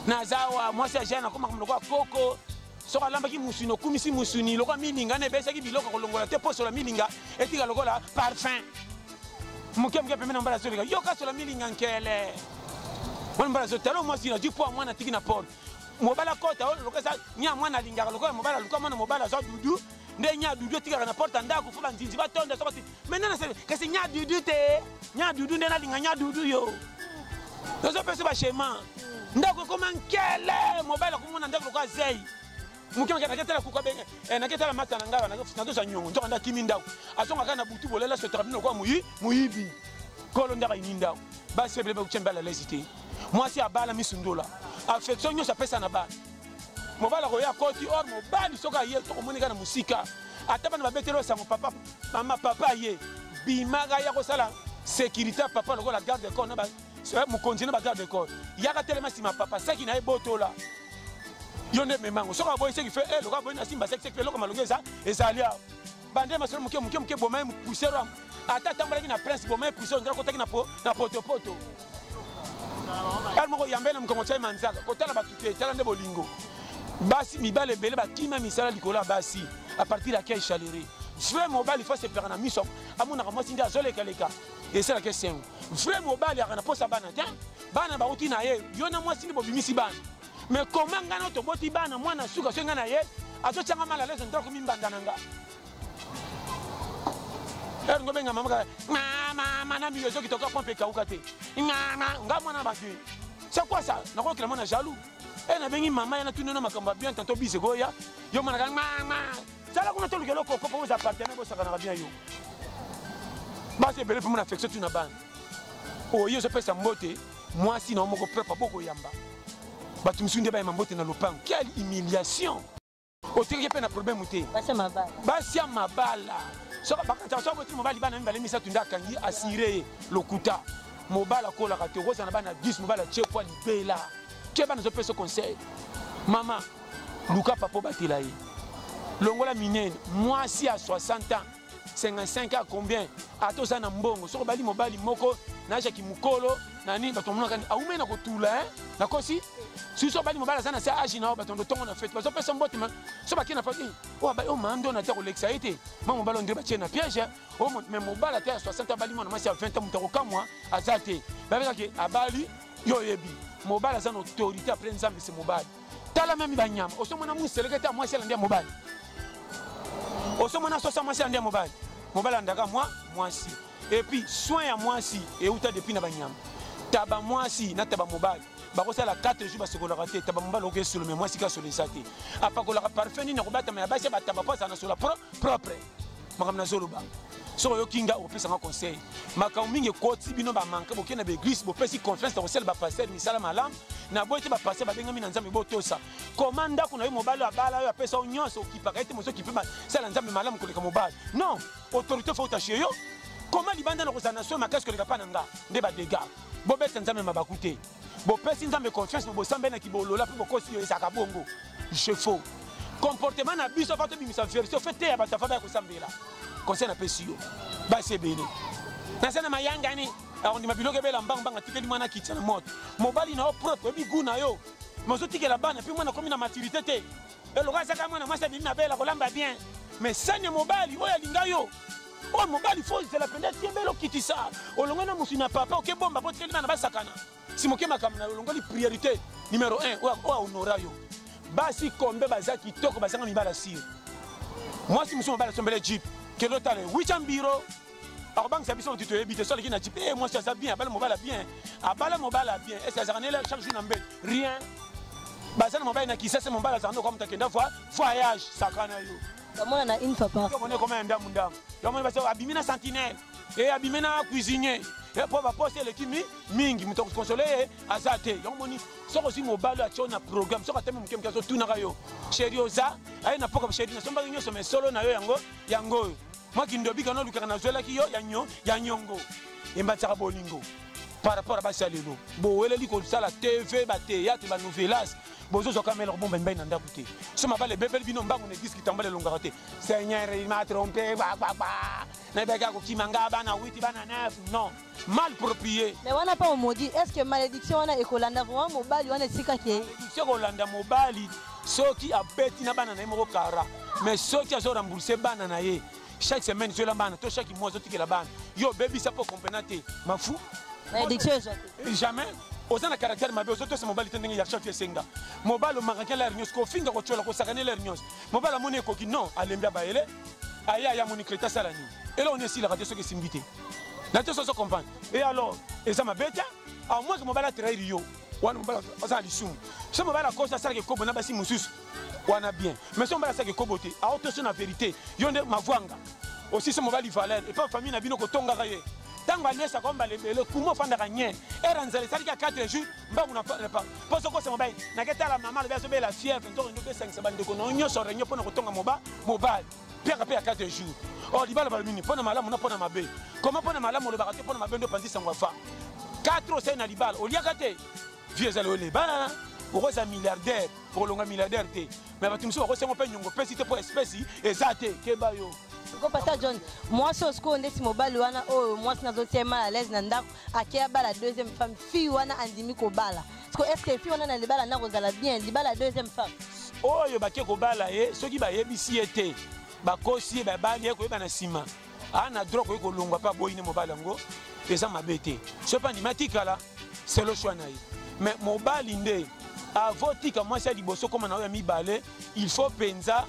nazawa mwasi ya jeune akomaka lokola koko soki alambaki musuni okumisi musuni lokola milinga na ebesaki biloko kolongola te posola milinga etika lokola parfum moke moke pembeni na mbala azoleka yoka sola milinga nkele wana mbala azotala mwasi nazwi po ya mwana atiki na porte mobali akota oyo lokola eza nya mwana alingaka lokola mobali aluka mwana mobali azwa dudu nde nya dudu etikaka na porte ya ndako fo banzinzi batonda soko ti mai nde nasele kasi nya dudu te nya dudu nde nalinga nya dudu yo nazopesa bashema Ndako ekoma nkele, mobali akomona ndako lokola zei. Moke moke naketala kuka benge, eh, naketala mata na ngai, nazosa nyongo, nzoka nde akimi ndako. Azonga kaka na butu bolela sotaka bino lokola moyibi. Kolo ndako ayini ndako. Basi ebele bakutya mibali alezi te. Mwasi abala misundola. Affection nyonso apesa na bana. Mobali akoya akoti, or mobali soki aye tokomoni kaka na mosika. Ata bana babeteli yo sango papa, mama papa aye. Bimaka ya kosala sécurité ya papa lokola garde corps na ba mokonzi na ba garde corps. Yaka telema nsima papa, saki na ye botola. Yo nde memango. Soki aboyi seki fe, eh, lokola aboyi na simba seki seki fe, eloko malongi eza ezali awa. Bande masolo moke moke moke boma ye poussière ata atambolaki na prince boma ye poussière ndra kotaki na po na potopoto. Heure moko yambe na mokongo tya manzaka kotala bato te tala nde bolingo. Basi mibale ebele bakima misala likolo ya basi à partir ya quai chaleureux. Vrai mobali faut sepelaka na miso amonaka mwasi nde azolekaleka esalaka esengo. Vrai mobali aka na posa bana te bana bauti na ye yo na mwasi nde bobimisi bana. Mais comment nga na toboti bana mwana suka soki nga na ye azotyanga mal à l'aise ndako mimbanda na nga. Heure ngo benga mama kaka mama na miyo ezoki toka pompe ekauka te mama nga mwana bato c'est quoi ça nakokela mwana jaloux e nabengi mama ye natuni na makambo ya bien tanto bise koya yo mwana kaka mama sala kuna toluka eloko okopa oza partenaire bosakanaka bien yo basi ebele mpe mona affection tuna bana oyo ozopesa mbote mwasi na yo moko propre bokoyamba bato mosusu nde bayamba mbote na lopango quelle humiliation otikaki mpe na problème te basi ya mabala soki bakataka soki aboti mobali bana mibale misato nde akangi asire ye lokuta mobali akolaka te okozala na bana 10 mobali atie pwa libela ke bana azopesa conseil mama luka papa obatela ye longola minene mwasi ya 60 ans 55 ans combien ata oza na mbongo soki obali mobali moko na age ya kimokolo na nini bato bamonaka nini awumeli na kotula hein nakosi soki so obali mobali aza na se age na yo bato ndotongo na fete bazopesa mbote ma so bakei na fete oyo abali oyo mando na te akolekisa ye te ma mobali oyo nde batie na piège oyo mais mobali ata ya 60 abali mwana mwasi ya 20 ans moto akokamwa aza te babengaki abali yo oyebi mobali aza na autorité après nzambe se mobali tala meme banyama osomona museleke te mwasi alandi ya mobali osomona soso mwasi alandi ya mobali mobali alandaka mwa mwasi et puis soin ya mwasi euta depuis na banyama taba mwasi na taba mobali bakosala 4 jours basokolaka te taba mobali okoki esolo me mwasi ka solo eza te apakolaka parfum nini akobatama ya basi ya bataba mpo azala na sola propre makambo nazoloba soki oyoki nga okopesa nga conseil makambo mingi ekoti bino bamanke bokei na baeglise bopesi confiance na kosala bapaster misala malamu na boye te bapaster babengami na nzambe botosa koma ndako na yo mobali oyo abala oyo apesa yo nyonso okipaka ye te mozo okipe basala nzambe malamu koleka mobali non autorité fo otashe yo koma libanda na kozala na soin makasi koleka mpa na nga nde badega bobeta nzambe mabaku te bopesi nzambe confiance me bosambeli na kibolola mpe bokosi yo ezalaka bongo je faux comportement na biso afa tobimisa version fe te ya bato afa baya kosambela conseil napesi yo basi ebele naza na mayangani akondima biloko ebela mbangu mbangu atikeli mwana akitisa na moto mobali na yo propre oyebi gu na yo me ozotikela bana mpe mwana akomi na maturité te eloko azaka mwana mwasi abimi na bela kolamba bien mais sani ya mobali oyo alinga yo oyo mobali fo ozela mpenza tiebela okitisa olongoli na mosuni ya papa okebomba po tikeli bana basakana simoke makambo na olongoli priorité numero 1 oyo ahonora yo basi kombe baza kitoko bazanga mibala sire mwasi mosusu mobali asombele jeep kende otala witya mbiro akobangisa biso motu toyebi te so aleki na jeep e mwasi aza bien abala mobala bien abala mobala bien ese azalaka nele chaque jour na mbeto rien baza na mobali na kisasa mobali azalaka nde okoa moto akenda voyage sakana yo bamonana une fois par omoni ekoma ya ndambu ndambu yomoni basi abimi na sentinelle e abimi na cuisinier mpo baposte eleki mi mingi moto akokonsole ye aza te yango moni soki ozwi mobali atyo na programme soki atami moke moke azotunaka yo sheri oza aye na poka sheri nasombaki nyonso mai solo na yo yango yango oyo mwa kindobika nolukaka nazwelaki yo ya nyo ya nyongo embatisaka bolingo par rapport a basi ya lelo boweleli kosala tv bateatre banouvelas bozozwa kaka mele kobomba mibali na ndako te so mabala ebebeli bino mbangu na eglise kitambala elongaka te seigneur il m'a trompé gbagbagba nayebaki akokima nga bana 8 bana 9 non mal proprié mais wana mpe omodi est ce que malédiction wana ekolanda vraiment mobali wana esika ke malédiction ekolanda mobali soki abeti na bana na ye moko kara mais soki azo rembourse bana na ye chaque semaine zola bana to chaque mois azotikela bana yo obebisa mpo comprena te mafu malédiction ezwa te jamais oza na caractère mabe ozotosa mobali te ndenge ya chef esenga mobali omakaki lere nyonso kofinga kotyola kosakana lere nyonso mobali amoni ekoki non alembi abayele aye aya amoni kreta asala nini eloko nini esilaka te soki esimbi te na te sozo comprendre et alors eza mabe te au moins que mobali atrahir yo. Wana mobali aza na lisumu. Soki mobali akosi asalaka ekobo na basi mosusu wana bien, mais soki mobali asalaka ekobo te, aotoso na verité, yo nde mavwanga osisi mobali valeur epa famille na bino kotongaka ye ntango alesaka mbala ebele kuma ofandaka nye ere nzala esaliki ya 4 jours mbangu na mpo soki okosa mobali naketala mama alobi azobela fièvre nzoko nde okesangisa bandeko na yo nyonso réunion mpo na kotonga mobali piaka mpe ya 4 jours. Or libala balobi nini? Mpo na malamu na mpo na mabe. Koma mpo na malamu olobaka te, mpo na mabe nde opanzi sango afa 4 osali na libala oliaka te, vie ezali oleba okozala milliardaire, okolonga milliardaire te, mais bato mosusu bakosengo mpe nyongo opesi te mpo espèce eza te. Keba yo. Ko Pasteur John, mwasi oyo sikoyo ndeti mobali wana oyo mwasi nazotia mal à l'aise na ndako, ake abala deuxième femme, fille wana andimi kobala. Sikoyo est ce que fille wana na libala ndako ozala bien, libala deuxième femme? Oyo bake kobala ye, soki bayebisi ye te, bakosi ye, babali ye, koyeba na nsima aa na droit koyi kolongwa mpe aboyi ne mobali yango, eza mabe te. Soki mpe andimi atikala, c'est le choix na ye. Mais mobali nde avotika mwasi ya liboso koma na oyo ya mibale, il faut mpenza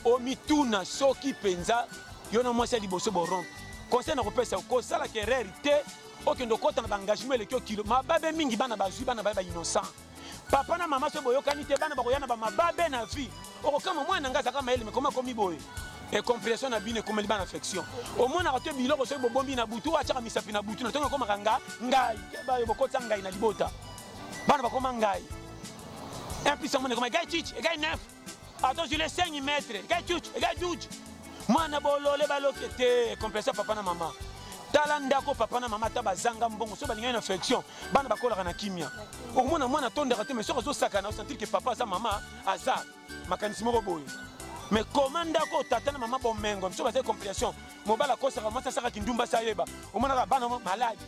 omituna soki mpenza yo na mwasi ya liboso borompe. Conseil na kopesa, kosalaka erreur te okende okota na baengagement eleki okilo mababe mingi. Bana bazwi bana baye bainnocent, papa na mama so boyokani te, bana bakoya na bamababe na vie. Okokama mwana na ngai azalaka mayele, mekoma komi boye. Incompréhension na bino ekomeli bana affection. Omonaka te biloko soki bobombi na butu, oyo atiaka misapi na butu na ntongo ekomaka nga ngai bayo bokotisa ngai na libota, bana bakoma ngai 1 plus 1 ekoma egai chichi egai 9 ata ozwi le 5 mètre egai chuchu egai 12 mwana bolole baloke te. Compréhension papa na mama, tala ndako papa na mama ata bazanga mbongo, soki balingani na affection, bana bakolaka na kimia. Okomona mwana atondaka te, mais soki azosakana, osentir ke papa aza, mama aza makanisi moko boye. Mais koma ndako tata na mama bomengo biso bazali compréhension, mobali akosaka mwasi, asaka kindumba, asi ayeba, omonaka bana malade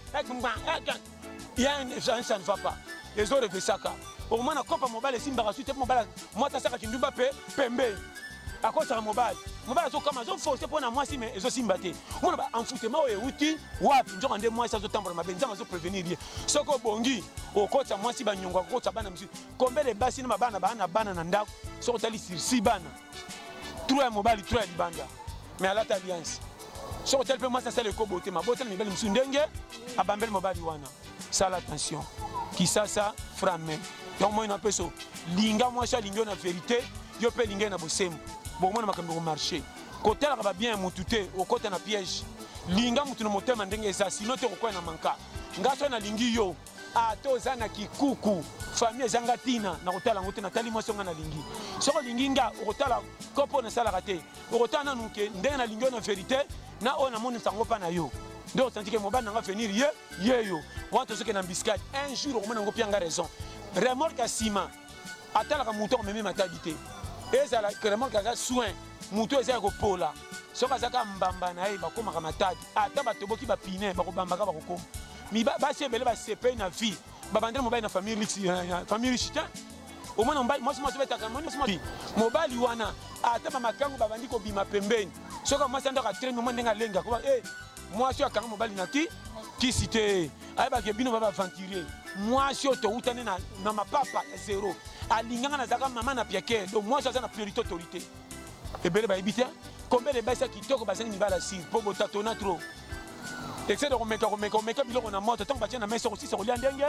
ya ça ne va pas, ezorevesaka. Okomona kopa mobali esimbaka su te, mobali mwasi asaka kindumba mpe pembeni akosaka mobali, mobali azokama, azoforce mpo na mwasi, mais ezosimba te. Omona baenvoûtement oyo euti wapi? Nzoka nde mwasi azotambola mabe, Nzambe azoprévenir ye. Soki obongi okotisa mwasi banyongo, akokotisa bana misusu. Combien de basi na mabana baa na bana na ndako, soki otali sur bana 3 ya mobali, 3 ya libanda, mais alata alliance. Soki otali mpe mwasi asala ekobo te, mabota na mibali mosusu ndenge abambeli mobali wana. Sala attention, kisasa frame. Donc moi na peso linga mwasi alingi yo na vérité, yo mpe linga ye na bosembo, bokomona makambo ekomarche. Kotalaka babien ya motu te, okota na piège. Linga motu na motema ndenge eza, sino te okokwea na manka. Nga so nalingi yo, ata oza na kikuku, famille ezanga ntina na kotala yango te, natali mwasi nga nalingi. Soki olingi nga, okotala kopo oyo nasalaka te, okotala nanu ke ndenge nalingi yo na vérité na oyo namonisa yango mpa na yo, nde osanti ke mobali nanga venir ye ye yo wana. Tozoke na embuscade un jour, okomona yango pianga raison. Remorque ya nsima atalaka moto akomemi matadi te, ezala remorque aza soin moto eza ya kopola. Soki azaka mbamba na ye, bakomaka matadi, ata batoboki bapine bakobambaka bakokoma. Basi ebele basepeli na vie, babandela mobali na famille riche, famille riche te. Omona mobali mwasi mwasi betaka moni mobali wana, ata bamakango babandi kobima pembeni, soki mwasi andaka atremi, mwa ndenge alengaka eh, mwasi oyo akanga mobali na ki kisi te, ayebaka bino ba baaventurier. Mwasi oyo towutani na, na mapapa ya zero, alinganga nazalaka mama na piake. Donc mwasi aza na priorité, autorité ebele bayebi te. Combien de basi ya kitoko bazangi mibala sire mpo botatona trop, excès de komeka komeka omeka biloko na moto, ntango batia na mesa, okosisa kolia ndenge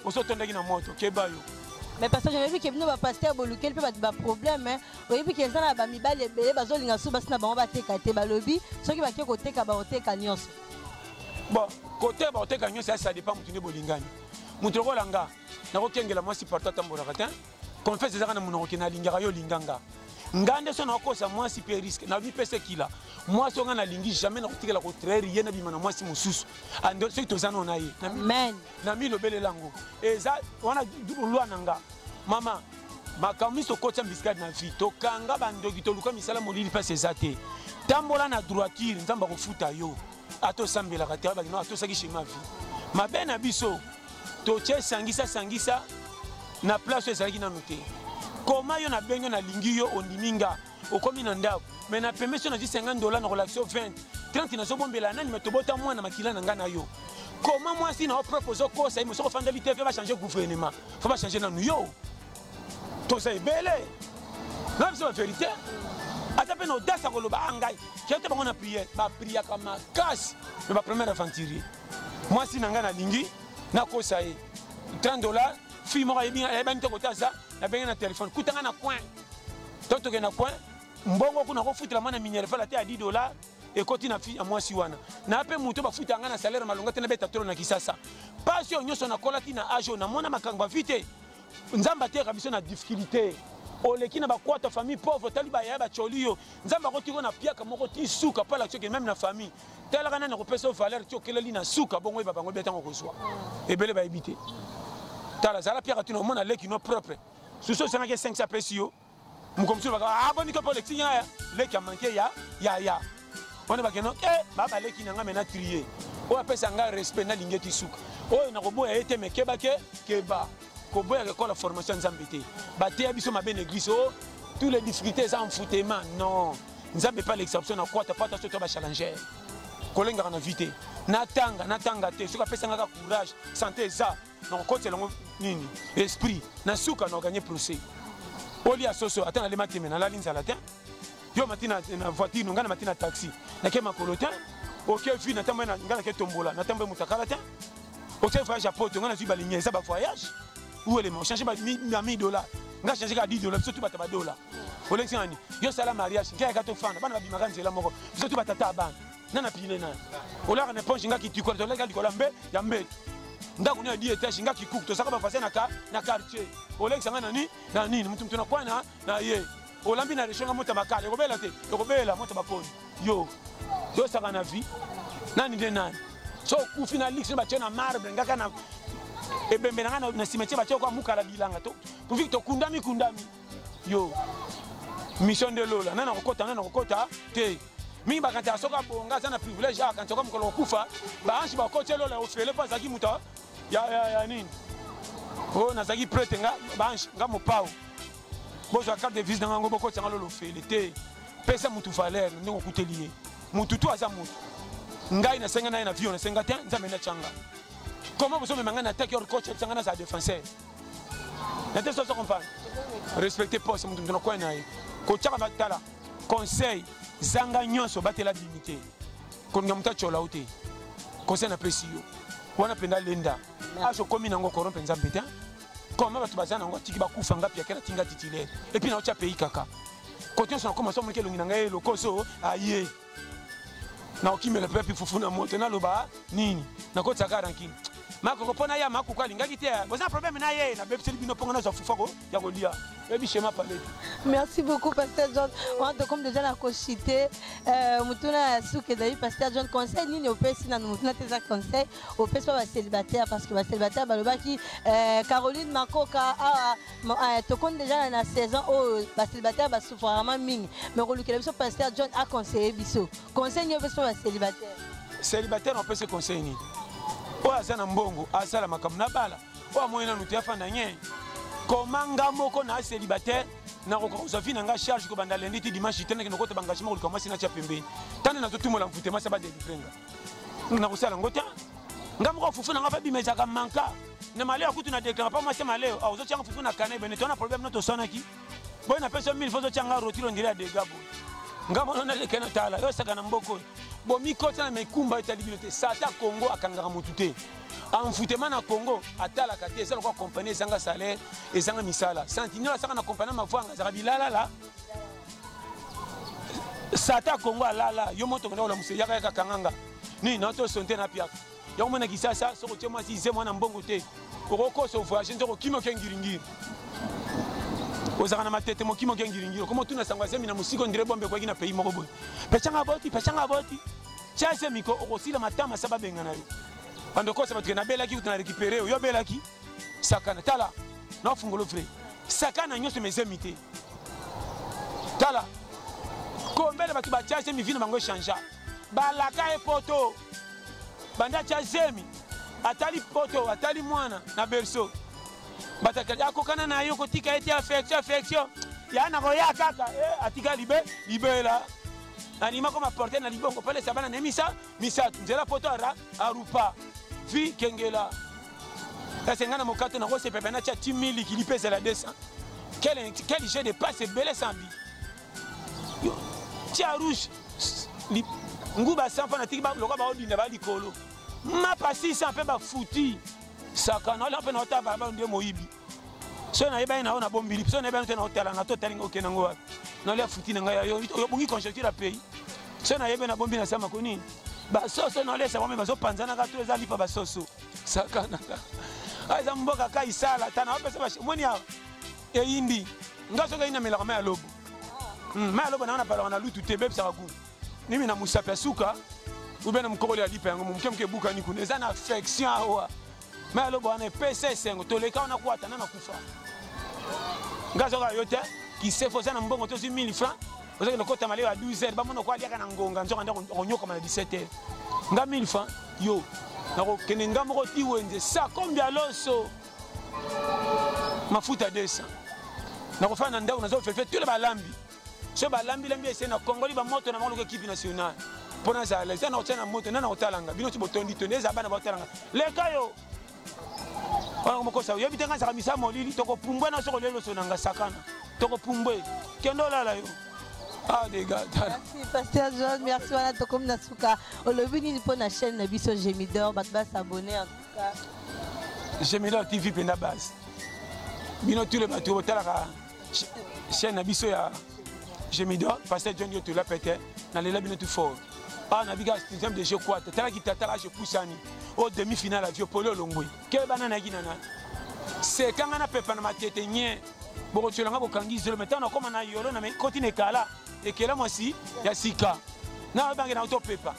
osotondaki na moto. Keba yo. Mais pasteur, oyebi ke bino bapasteur bolukeli mpe bato baproblème. Oyebi ke eza na bamibali ebele bazolinga su basi na bango bateka te, balobi soki bake koteka, bakoteka nyonso. Bon, koteka, bakoteka nyonso ya ça dépend motu nde bolingani. Moto lokola nga, nakokengela mwasi partout atambolaka te. Confesse ezaka na monoko ke nalingaka yo, olinga nga. Nga nde so nakokosa mwasi mpe risque namipesa ekila. Mwasi oyo nga nalingi, jamais nakotikela kotraire ye nabima na mwasi mosusu soki toza nano na ye. Amen. Namilobelela yango eza wana lwa na nga. Mama, makambo miso okotisa mbisikadi na vie, tokanga bandoki, toluka misala molili, mpasi eza te. Tambola na droiture, Nzambe akofuta yo. Ata osambelaka te, abaki no atosaki schéma vie mabe na biso, totie sangisa sangisa na place oyo ezalaki nanu te. Koma yo nabengi yo, nalingi yo, ondimi nga, okomi na ndako, mais na pembe so nazwi 50 dollar, nakolakisa yo 20 30, nazobombela nani? Me tobota mwana makila na ngai na yo. Koma mwasi na yo propre, ozokosa ye. Soki ofandeli te, fe bachange gouvernement, fo bachange nanu yo. Toza ebele na biso bavérité, ata mpe na audace ya koloba a ngai kete bango na prière, bapriaka makasi, me bapremière aventurier. Mwasi na ngai nalingi, nakosa ye 30 dollar. Fille moko ayebi ayebani te kote aza, nabenge na telefone. Kutanga na coin. To tokende na coin, mbongo kuna kofutela mwana minerval ata ya 10 dollars ekoti na ya mwasi wana. Na pe moto bafuta nga na salaire malonga te na beta tolo na Kisasa. Pasi oyo nyonso nakolaki na age oyo namona makambo ba vie te. Nzambe ateyaka biso na difficulté. Oleki na bakwata famille pauvre, otali bayaya bacoli yo. Nzambe akotiko na piaka moko ti suka pala soki même na famille. Talaka nani akopesa yo valeur ti okeleli na suka bongo yeba bango beta kozwa. Ebele bayebi te. Tala zala piaka tuna omona leki no propre. Susu osengaki 500 apesi yo. Mokomosusu baka ah boni ko pole tinga ya leki a manquer ya ya ya. Wana bakeno eh ba ba leki na nga mena trier. Oyo apesa nga respect na lingeti suka. Oyo nakoboya ye te me keba ke keba. Koboya ekola formation ya Nzambe te. Bateya biso mabe na église oh tous les difficultés eza envoûtement non. Nzambe pas l'exception na kwata pata soto ba challenger. Kolengaka na vie te. Natanga natanga te soki apesa nga courage santé eza nakokotela yango nini esprit na suka na gagner procès. Olia soso ata nalema teme nalali nzala te. Yo mati na, na voiture nga na mati na taxi nake makolo te. Oke vie na tambo nga nake tombola na tambo mutakala te. Oke voyage ya poto nga nazwi balingi eza ba voyage ou elema ochange ba 1000 dollars nga change kaka 10 dollars biso tu bata ba dollars olekisi nani yo sala mariage ngai tofanda bana babimaka nzela moko biso tu batata ya bana nana pine nani olaka na eponge nga kitikola toleka likolo ya mbe ya mbeto ndako no ya 10 etage nga kikuku tozalaka bavoisin na, na quartier olekisa nga nani na nini motu motu na kwa na, na ye olambi na recho nga moto ya makala ekobela te ekobela moto baponi yo yosaka na vie nani nde nani so okufi na lix batie na marbre ngaka na ebembe na nga na cimetière batie kwa mukala bilanga to pourvu tokundami kundami yo mission nde lola nani akokota nani akokota te mingi bakanisa soki abonga aza na privilège akanisa kwa mokolo kokufa baange bakoti lola ofele mpo azalaki moto ya, ya, ya nini oyo oh, nazalaki prete nga baange nga mopao bozwa carte de visite na ngango bokotisa nga lolo ofele te pesa mutu valeur na ndenge okuteli ye mutu tu aza mutu ngai nasenga naye na vie nasenga te nzambe natyanga comment bozomema ngai na attaque or coach yebisa ngai nazala défenseur na te soso comprendre respecte poste mutu mutu na coin na ye kotyaka batala conseil zanga nyonso batela dignité kolinga moto atyola yo te conseil napesi yo wana mpenza lenda age okomi nango corrompre nzambe te comment bato baza nango atiki bakufa nga piakela tinga titulaire epuis naotya pays kaka kote nyonso nakoma so amoniki elongi na ngai lokoso aye nakokimela mpe fufu na moto naloba nini nakotisaka rankine makoko mpo naya makoko alingaki te boza problème na ye nabebiseli bino mponga nazwa fufu ako ya kolia yebi shema paleti. Merci beaucoup pasteur John. On te comme déjà na kochite euh mutuna ya suka ezali pasteur John conseil nini opesi na mutuna te za conseil opesi pa ba célibataire parce que ba célibataire balobaki euh, Caroline Makoka awa euh, tokomi déjà na saison oyo ba célibataire ba souffrarama mingi mais kolukela biso pasteur John a conseiller biso conseil nini opesi pa ba célibataire célibataire opesi conseil nini oyo aza na mbongo asala makambo na bala oyo amoni nanu te afanda nye koma nga moko na célibataire nakoka kozwa vie na nga charge kobanda lundi ti dimanche te nakende kokota baengagement koluka mwasi natya pembeni tande nazotumola mfute mwasi abadelivre nga nakosala yango te nga moko fufu na nga fabima ezalaka manka na maleo akutu na deklare pa mwasi maleo ah, ozotyanga fufu na kana ebene tona problème no toswanaki boye napesi yo 1000 fo ozotyanga rotiro ndire ya dega boye nga mono naleke na tala yo osaka na mboko oyo bomikota na mikumba etali bino te sata congo akangaka motu te envoûtement na congo atalaka te eza lokola kompani ezanga salaire ezanga misala sentinelle asaka na kompani ya mavwanga azalaka bilalala sata congo alala yo moto okenda kolamusa yaka yaka kanganga nini na tosonte na piaka yango mona kisasa soki otie mwasi ze mwana mbongo te okokosa ovoyage nzoko okimi oke ngiringiri ozalaka na matete mokimi oke ngiringiri okoma otuna sango azemi na mosika ondire bombe ekwaki na pays moko boye pechanga boti pechanga boti tia zemi ko okosila matama sa babengana yo bando okosa bato ke nabelaki kutu na récupere yo obelaki sakana tala nafungolo vrai sakana nyonso mezemi te tala kombele bato batya zemi vi na bango echangea balaka ye poto banda atya zemi atali poto atali mwana na berceau batakali akokana na yo kotika ye te affection affection ya nakoya kaka eh, atika libe libela anima koma porte na libongo palesa bana na misa misato nzela poto ara arupa vi kengela kasi ngai na mokato nakosepepe natya ti miliki lipezela 200 quel, quel jeu de passe ebele sambi tia rouge nguba 100 mpo natiki lokola baodinda ba likolo mapa 600 mpe bafuti sakana ola mpe naota baba nde moyibi. Soki nayebani na yo nabombili, soki nayebani te na otala nga to otali nga okende yango wapi? Nalia futi na ngai yo obongi conjecture ya pays. Soki nayebi nabombi na sama ko nini? Basoso naolesa bango me bazopanzanaka to eza lipa basoso. Sakanaka. Ah, eza mboka ka isala ta na opesa ba moni awa eyindi nga soki eyindi namelaka mai ya lobo mai ya lobo nanga napalaka na lutu te ebebisaka gu nimi na mosapi ya suka ube na mokokoli ya lipa yango moke moke ebukani kuna eza na affection awa mai ya lobo wana epesa esengo toleka wana kwata na nakufa nga soki ayo te kisefo oza na mbongo tozwi 1000 francs ozokende kota maleo ya 12 heures bamona ko aliaka na ngonga nzoka nde akonyokama na 17 heures nga 1000 francs yo nakokende nga moko ti wenze sakombi ya loso mafuta 200 nakofanda na ndako nazofefe tule balambi so balambilambi ese na kongoli bamoto na bango lokola ekipe nationale mpo nazala eza na kotia na moto nde na kotalanga bino ti botondi tondi eza bana baotalanga leka yo wana mokosa oyebi te ngai ezalaka misa molili tokopumbwe na soko leloso na nga sakana tokopumbwe kende olala yo ah dega tala merci pasteur John merci wana tokomi na suka olobi nini mpo na chaîne na biso Gemidor bato ba s'abonner en tout cas Gemidor TV mpenza base bino tous les bato botalaka chaîne na biso ya Gemidor pasteur John yo tola pete nalela bino tout fort awa na bika sixième de jeu kwata talaki tatala age epusani o demi finale avio poli olongwe keba nani ayaki na nani sekanga na pepa na matete nye bokotyola nga bokangi zelo me ntango nakóma na yolo na koti na ekala ekela mwasi ya sika na obange na otopepa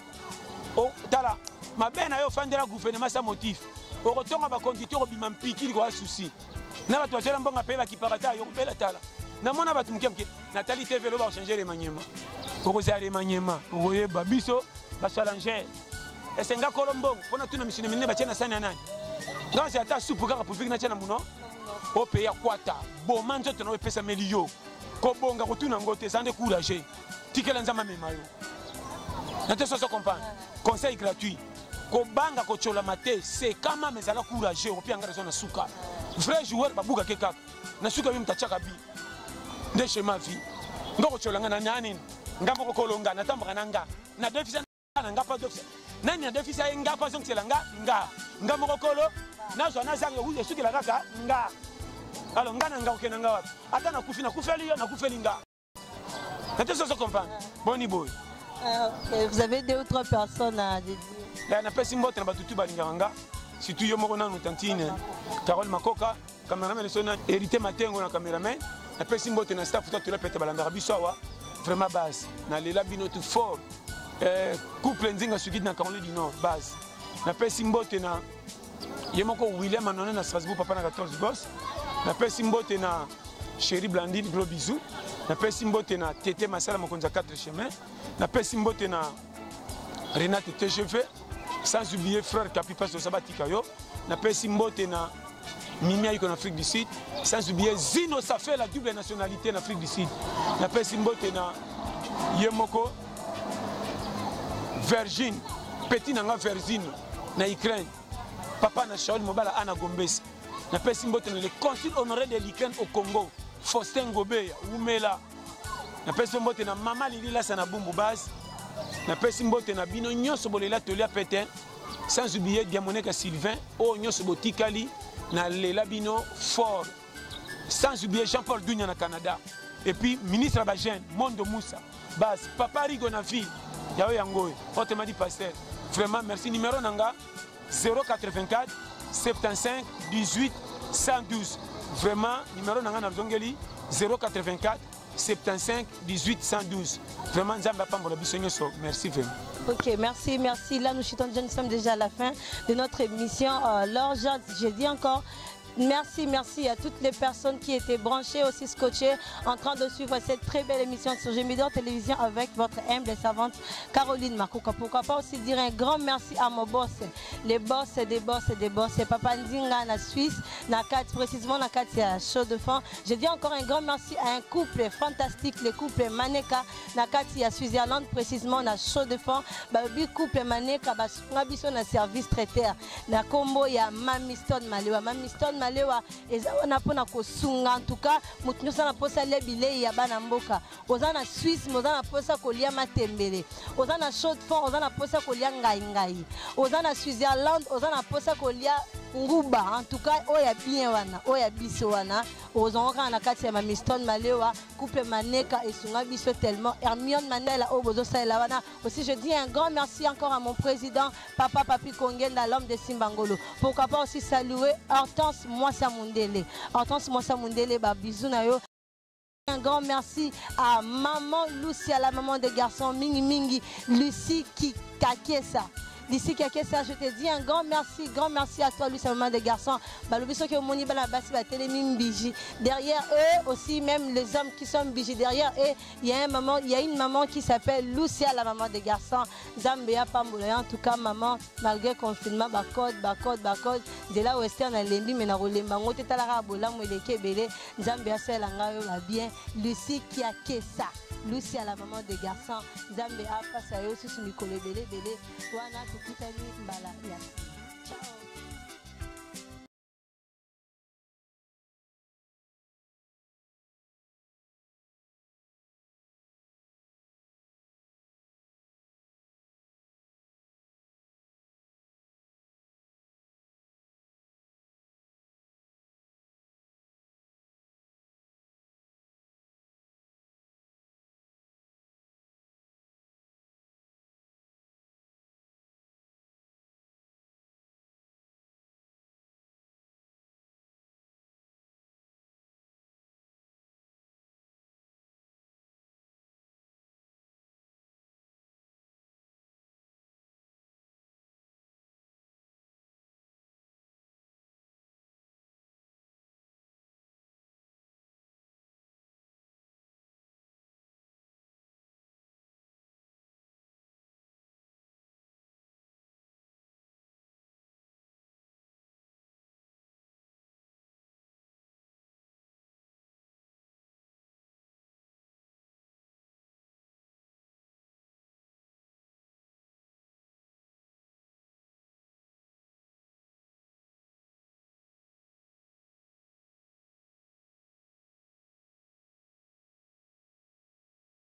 tala mabe na yo ofandela gouvernement sa motif okotonga bakonzi te okobima mpikili koya susi na bato bazwela mbongo mpe bakipaka ta yo kobela tala namona bato moke moke natali tv loba kochange remaniema okozala remaniema okoyeba biso bachallenger esenga kolo mbongo mpo natuna misino minene batie na sani ya nani nga ozala ata supu kaka publike natia na mono opeya kwata boma nzoto na yo epesameli yo kobonga kotuna yango te eza nde courage tikela nzambe amema yo na te soso comprendre conseil gratuit kobanga kotyolama te sekama mais ezala courageux okopia nga raison na suka vrai joueur babukake kaka na suka yo moto atyaka bi nde schéma vie nga kotyola nga na nani nga moko kolonga natambaka na nga na defisa na nga mpo azongisa nani na defisa ye nga mpo azongisela nga nga nga moko kolo nazwa nazanga esukela kaka nga alors nga na nga kokenda nga wapi ata nakufi nakufeli yo nakufeli nga na te soso comprendre boni boye ah, vous avez deux ou trois personnes à dédier eh, napesi mbote na bato tu balingaka nga surtout yo moko nanu tantine carole makoka cameraman so na hérité matengo na cameraman napesi mbote na staff to tola pete balandaka biso awa vraiment base nalela bino tout fort eh, couple nzinga sukiti na caroline du nord base napesi mbote na ye moko william anone na strasbourg papa na 14 gos napesi mbote na chéri blandine gros bisou napesi mbote na tete masala mokonzi ya 4 chemin napesi mbote na renate tgv sans oublier frère kapi pasi osa batika yo napesi mbote na mimi ayiko na afrique du sud sans oublier zino safe la double nationalité na afrique du sud napesi mbote na ye moko virgine petit na nga virgine na ukraine papa na shaol mobala ana gombesi napesi mbote na le consul honoré de l'ukraine au congo faustin ngobeya wumela napesi mbote na mama lili lasa na bumbu base napesi mbote na bino nyonso bolela tolia pete sans oublier diamoneka sylvain oyo nyonso botikali nalela bino fort sans oublier jean-paul dunia na canada et puis ministre ya bajeune mondo musa base papa rigo na ville yayo yango oyo autrement dit pasteur vraiment merci numéro na nga 084 75 18 112 vraiment numéro na nga nazongeli 084 75 18 112 vraiment nzambe apambola biso nyonso merci vraiment Ok, merci, merci. Là, nous chutons déjà, nous sommes déjà à la fin de notre émission. Euh, Laure, j'ai dit encore, Merci, merci à toutes les personnes qui étaient branchées, aussi scotchées, en train de suivre cette très belle émission sur Gemidor Télévision avec votre humble et savante Caroline Makuka. Pourquoi pas aussi dire un grand merci à mon boss, les boss des boss des boss, Papa Ndinga, na Suisse, na 4, précisément na 4, à Chaud de Fond. Je dis encore un grand merci à un couple fantastique, le couple Maneka, na kati ya Switzerland, précisément na Chaud de Fond. Babi couple Maneka, basunga biso na service traiteur. Na kombo ya Mami Stone Malewa. Mami Stone Malewa eza wana mpona kosunga en tout cas moto nyonso na mposa alia bilei ya bana mboka. Oza na Suisse, mais oza na mposa kolia matembele. Oza na Chaux de Fonds, oza na mposa kolia ngai ngai. Oza na Switzerland, oza na mposa kolia Nguba, en tout cas, oya bien wana, oya biso wana, ozongo kaka na kati ya Mamiston Malewa, couple Maneka esunga biso tellement, Hermione Mandela oyo bozosalela wana. Aussi, je dis un grand merci encore à mon président, Papa Papi Kongenda, l'homme de Simbangolo. Pourquoi pas aussi saluer Hortense Mwasa Mundele. Hortense Mwasa Mundele, ba bisous na yo. Un grand merci à maman Lucia, la maman des garçons Mingi Mingi, Lucie Kikakesa. Lucie Kikakesa, je te dis un grand merci à toi, Lucie, la maman des garçons. Balobi soki omoni bana basi batelemi mbiji. Derrière eux aussi, même les hommes qui sont mbiji, derrière eux, il y a un maman, il y a une maman qui s'appelle Lucia, la maman des garçons. Zambia Pambola, en tout cas, maman, malgré confinement, ba code, ba code, ba code, de là western à lembi, mais na rolemba, ngote talara bola, mweleke belé, Zambia selanga yo ba bien. Lucie Kiakesa, Lucia la maman des garçons, Zambia face à eux, sous mikolo belé belé, wana tukutani mbala ya. Ciao.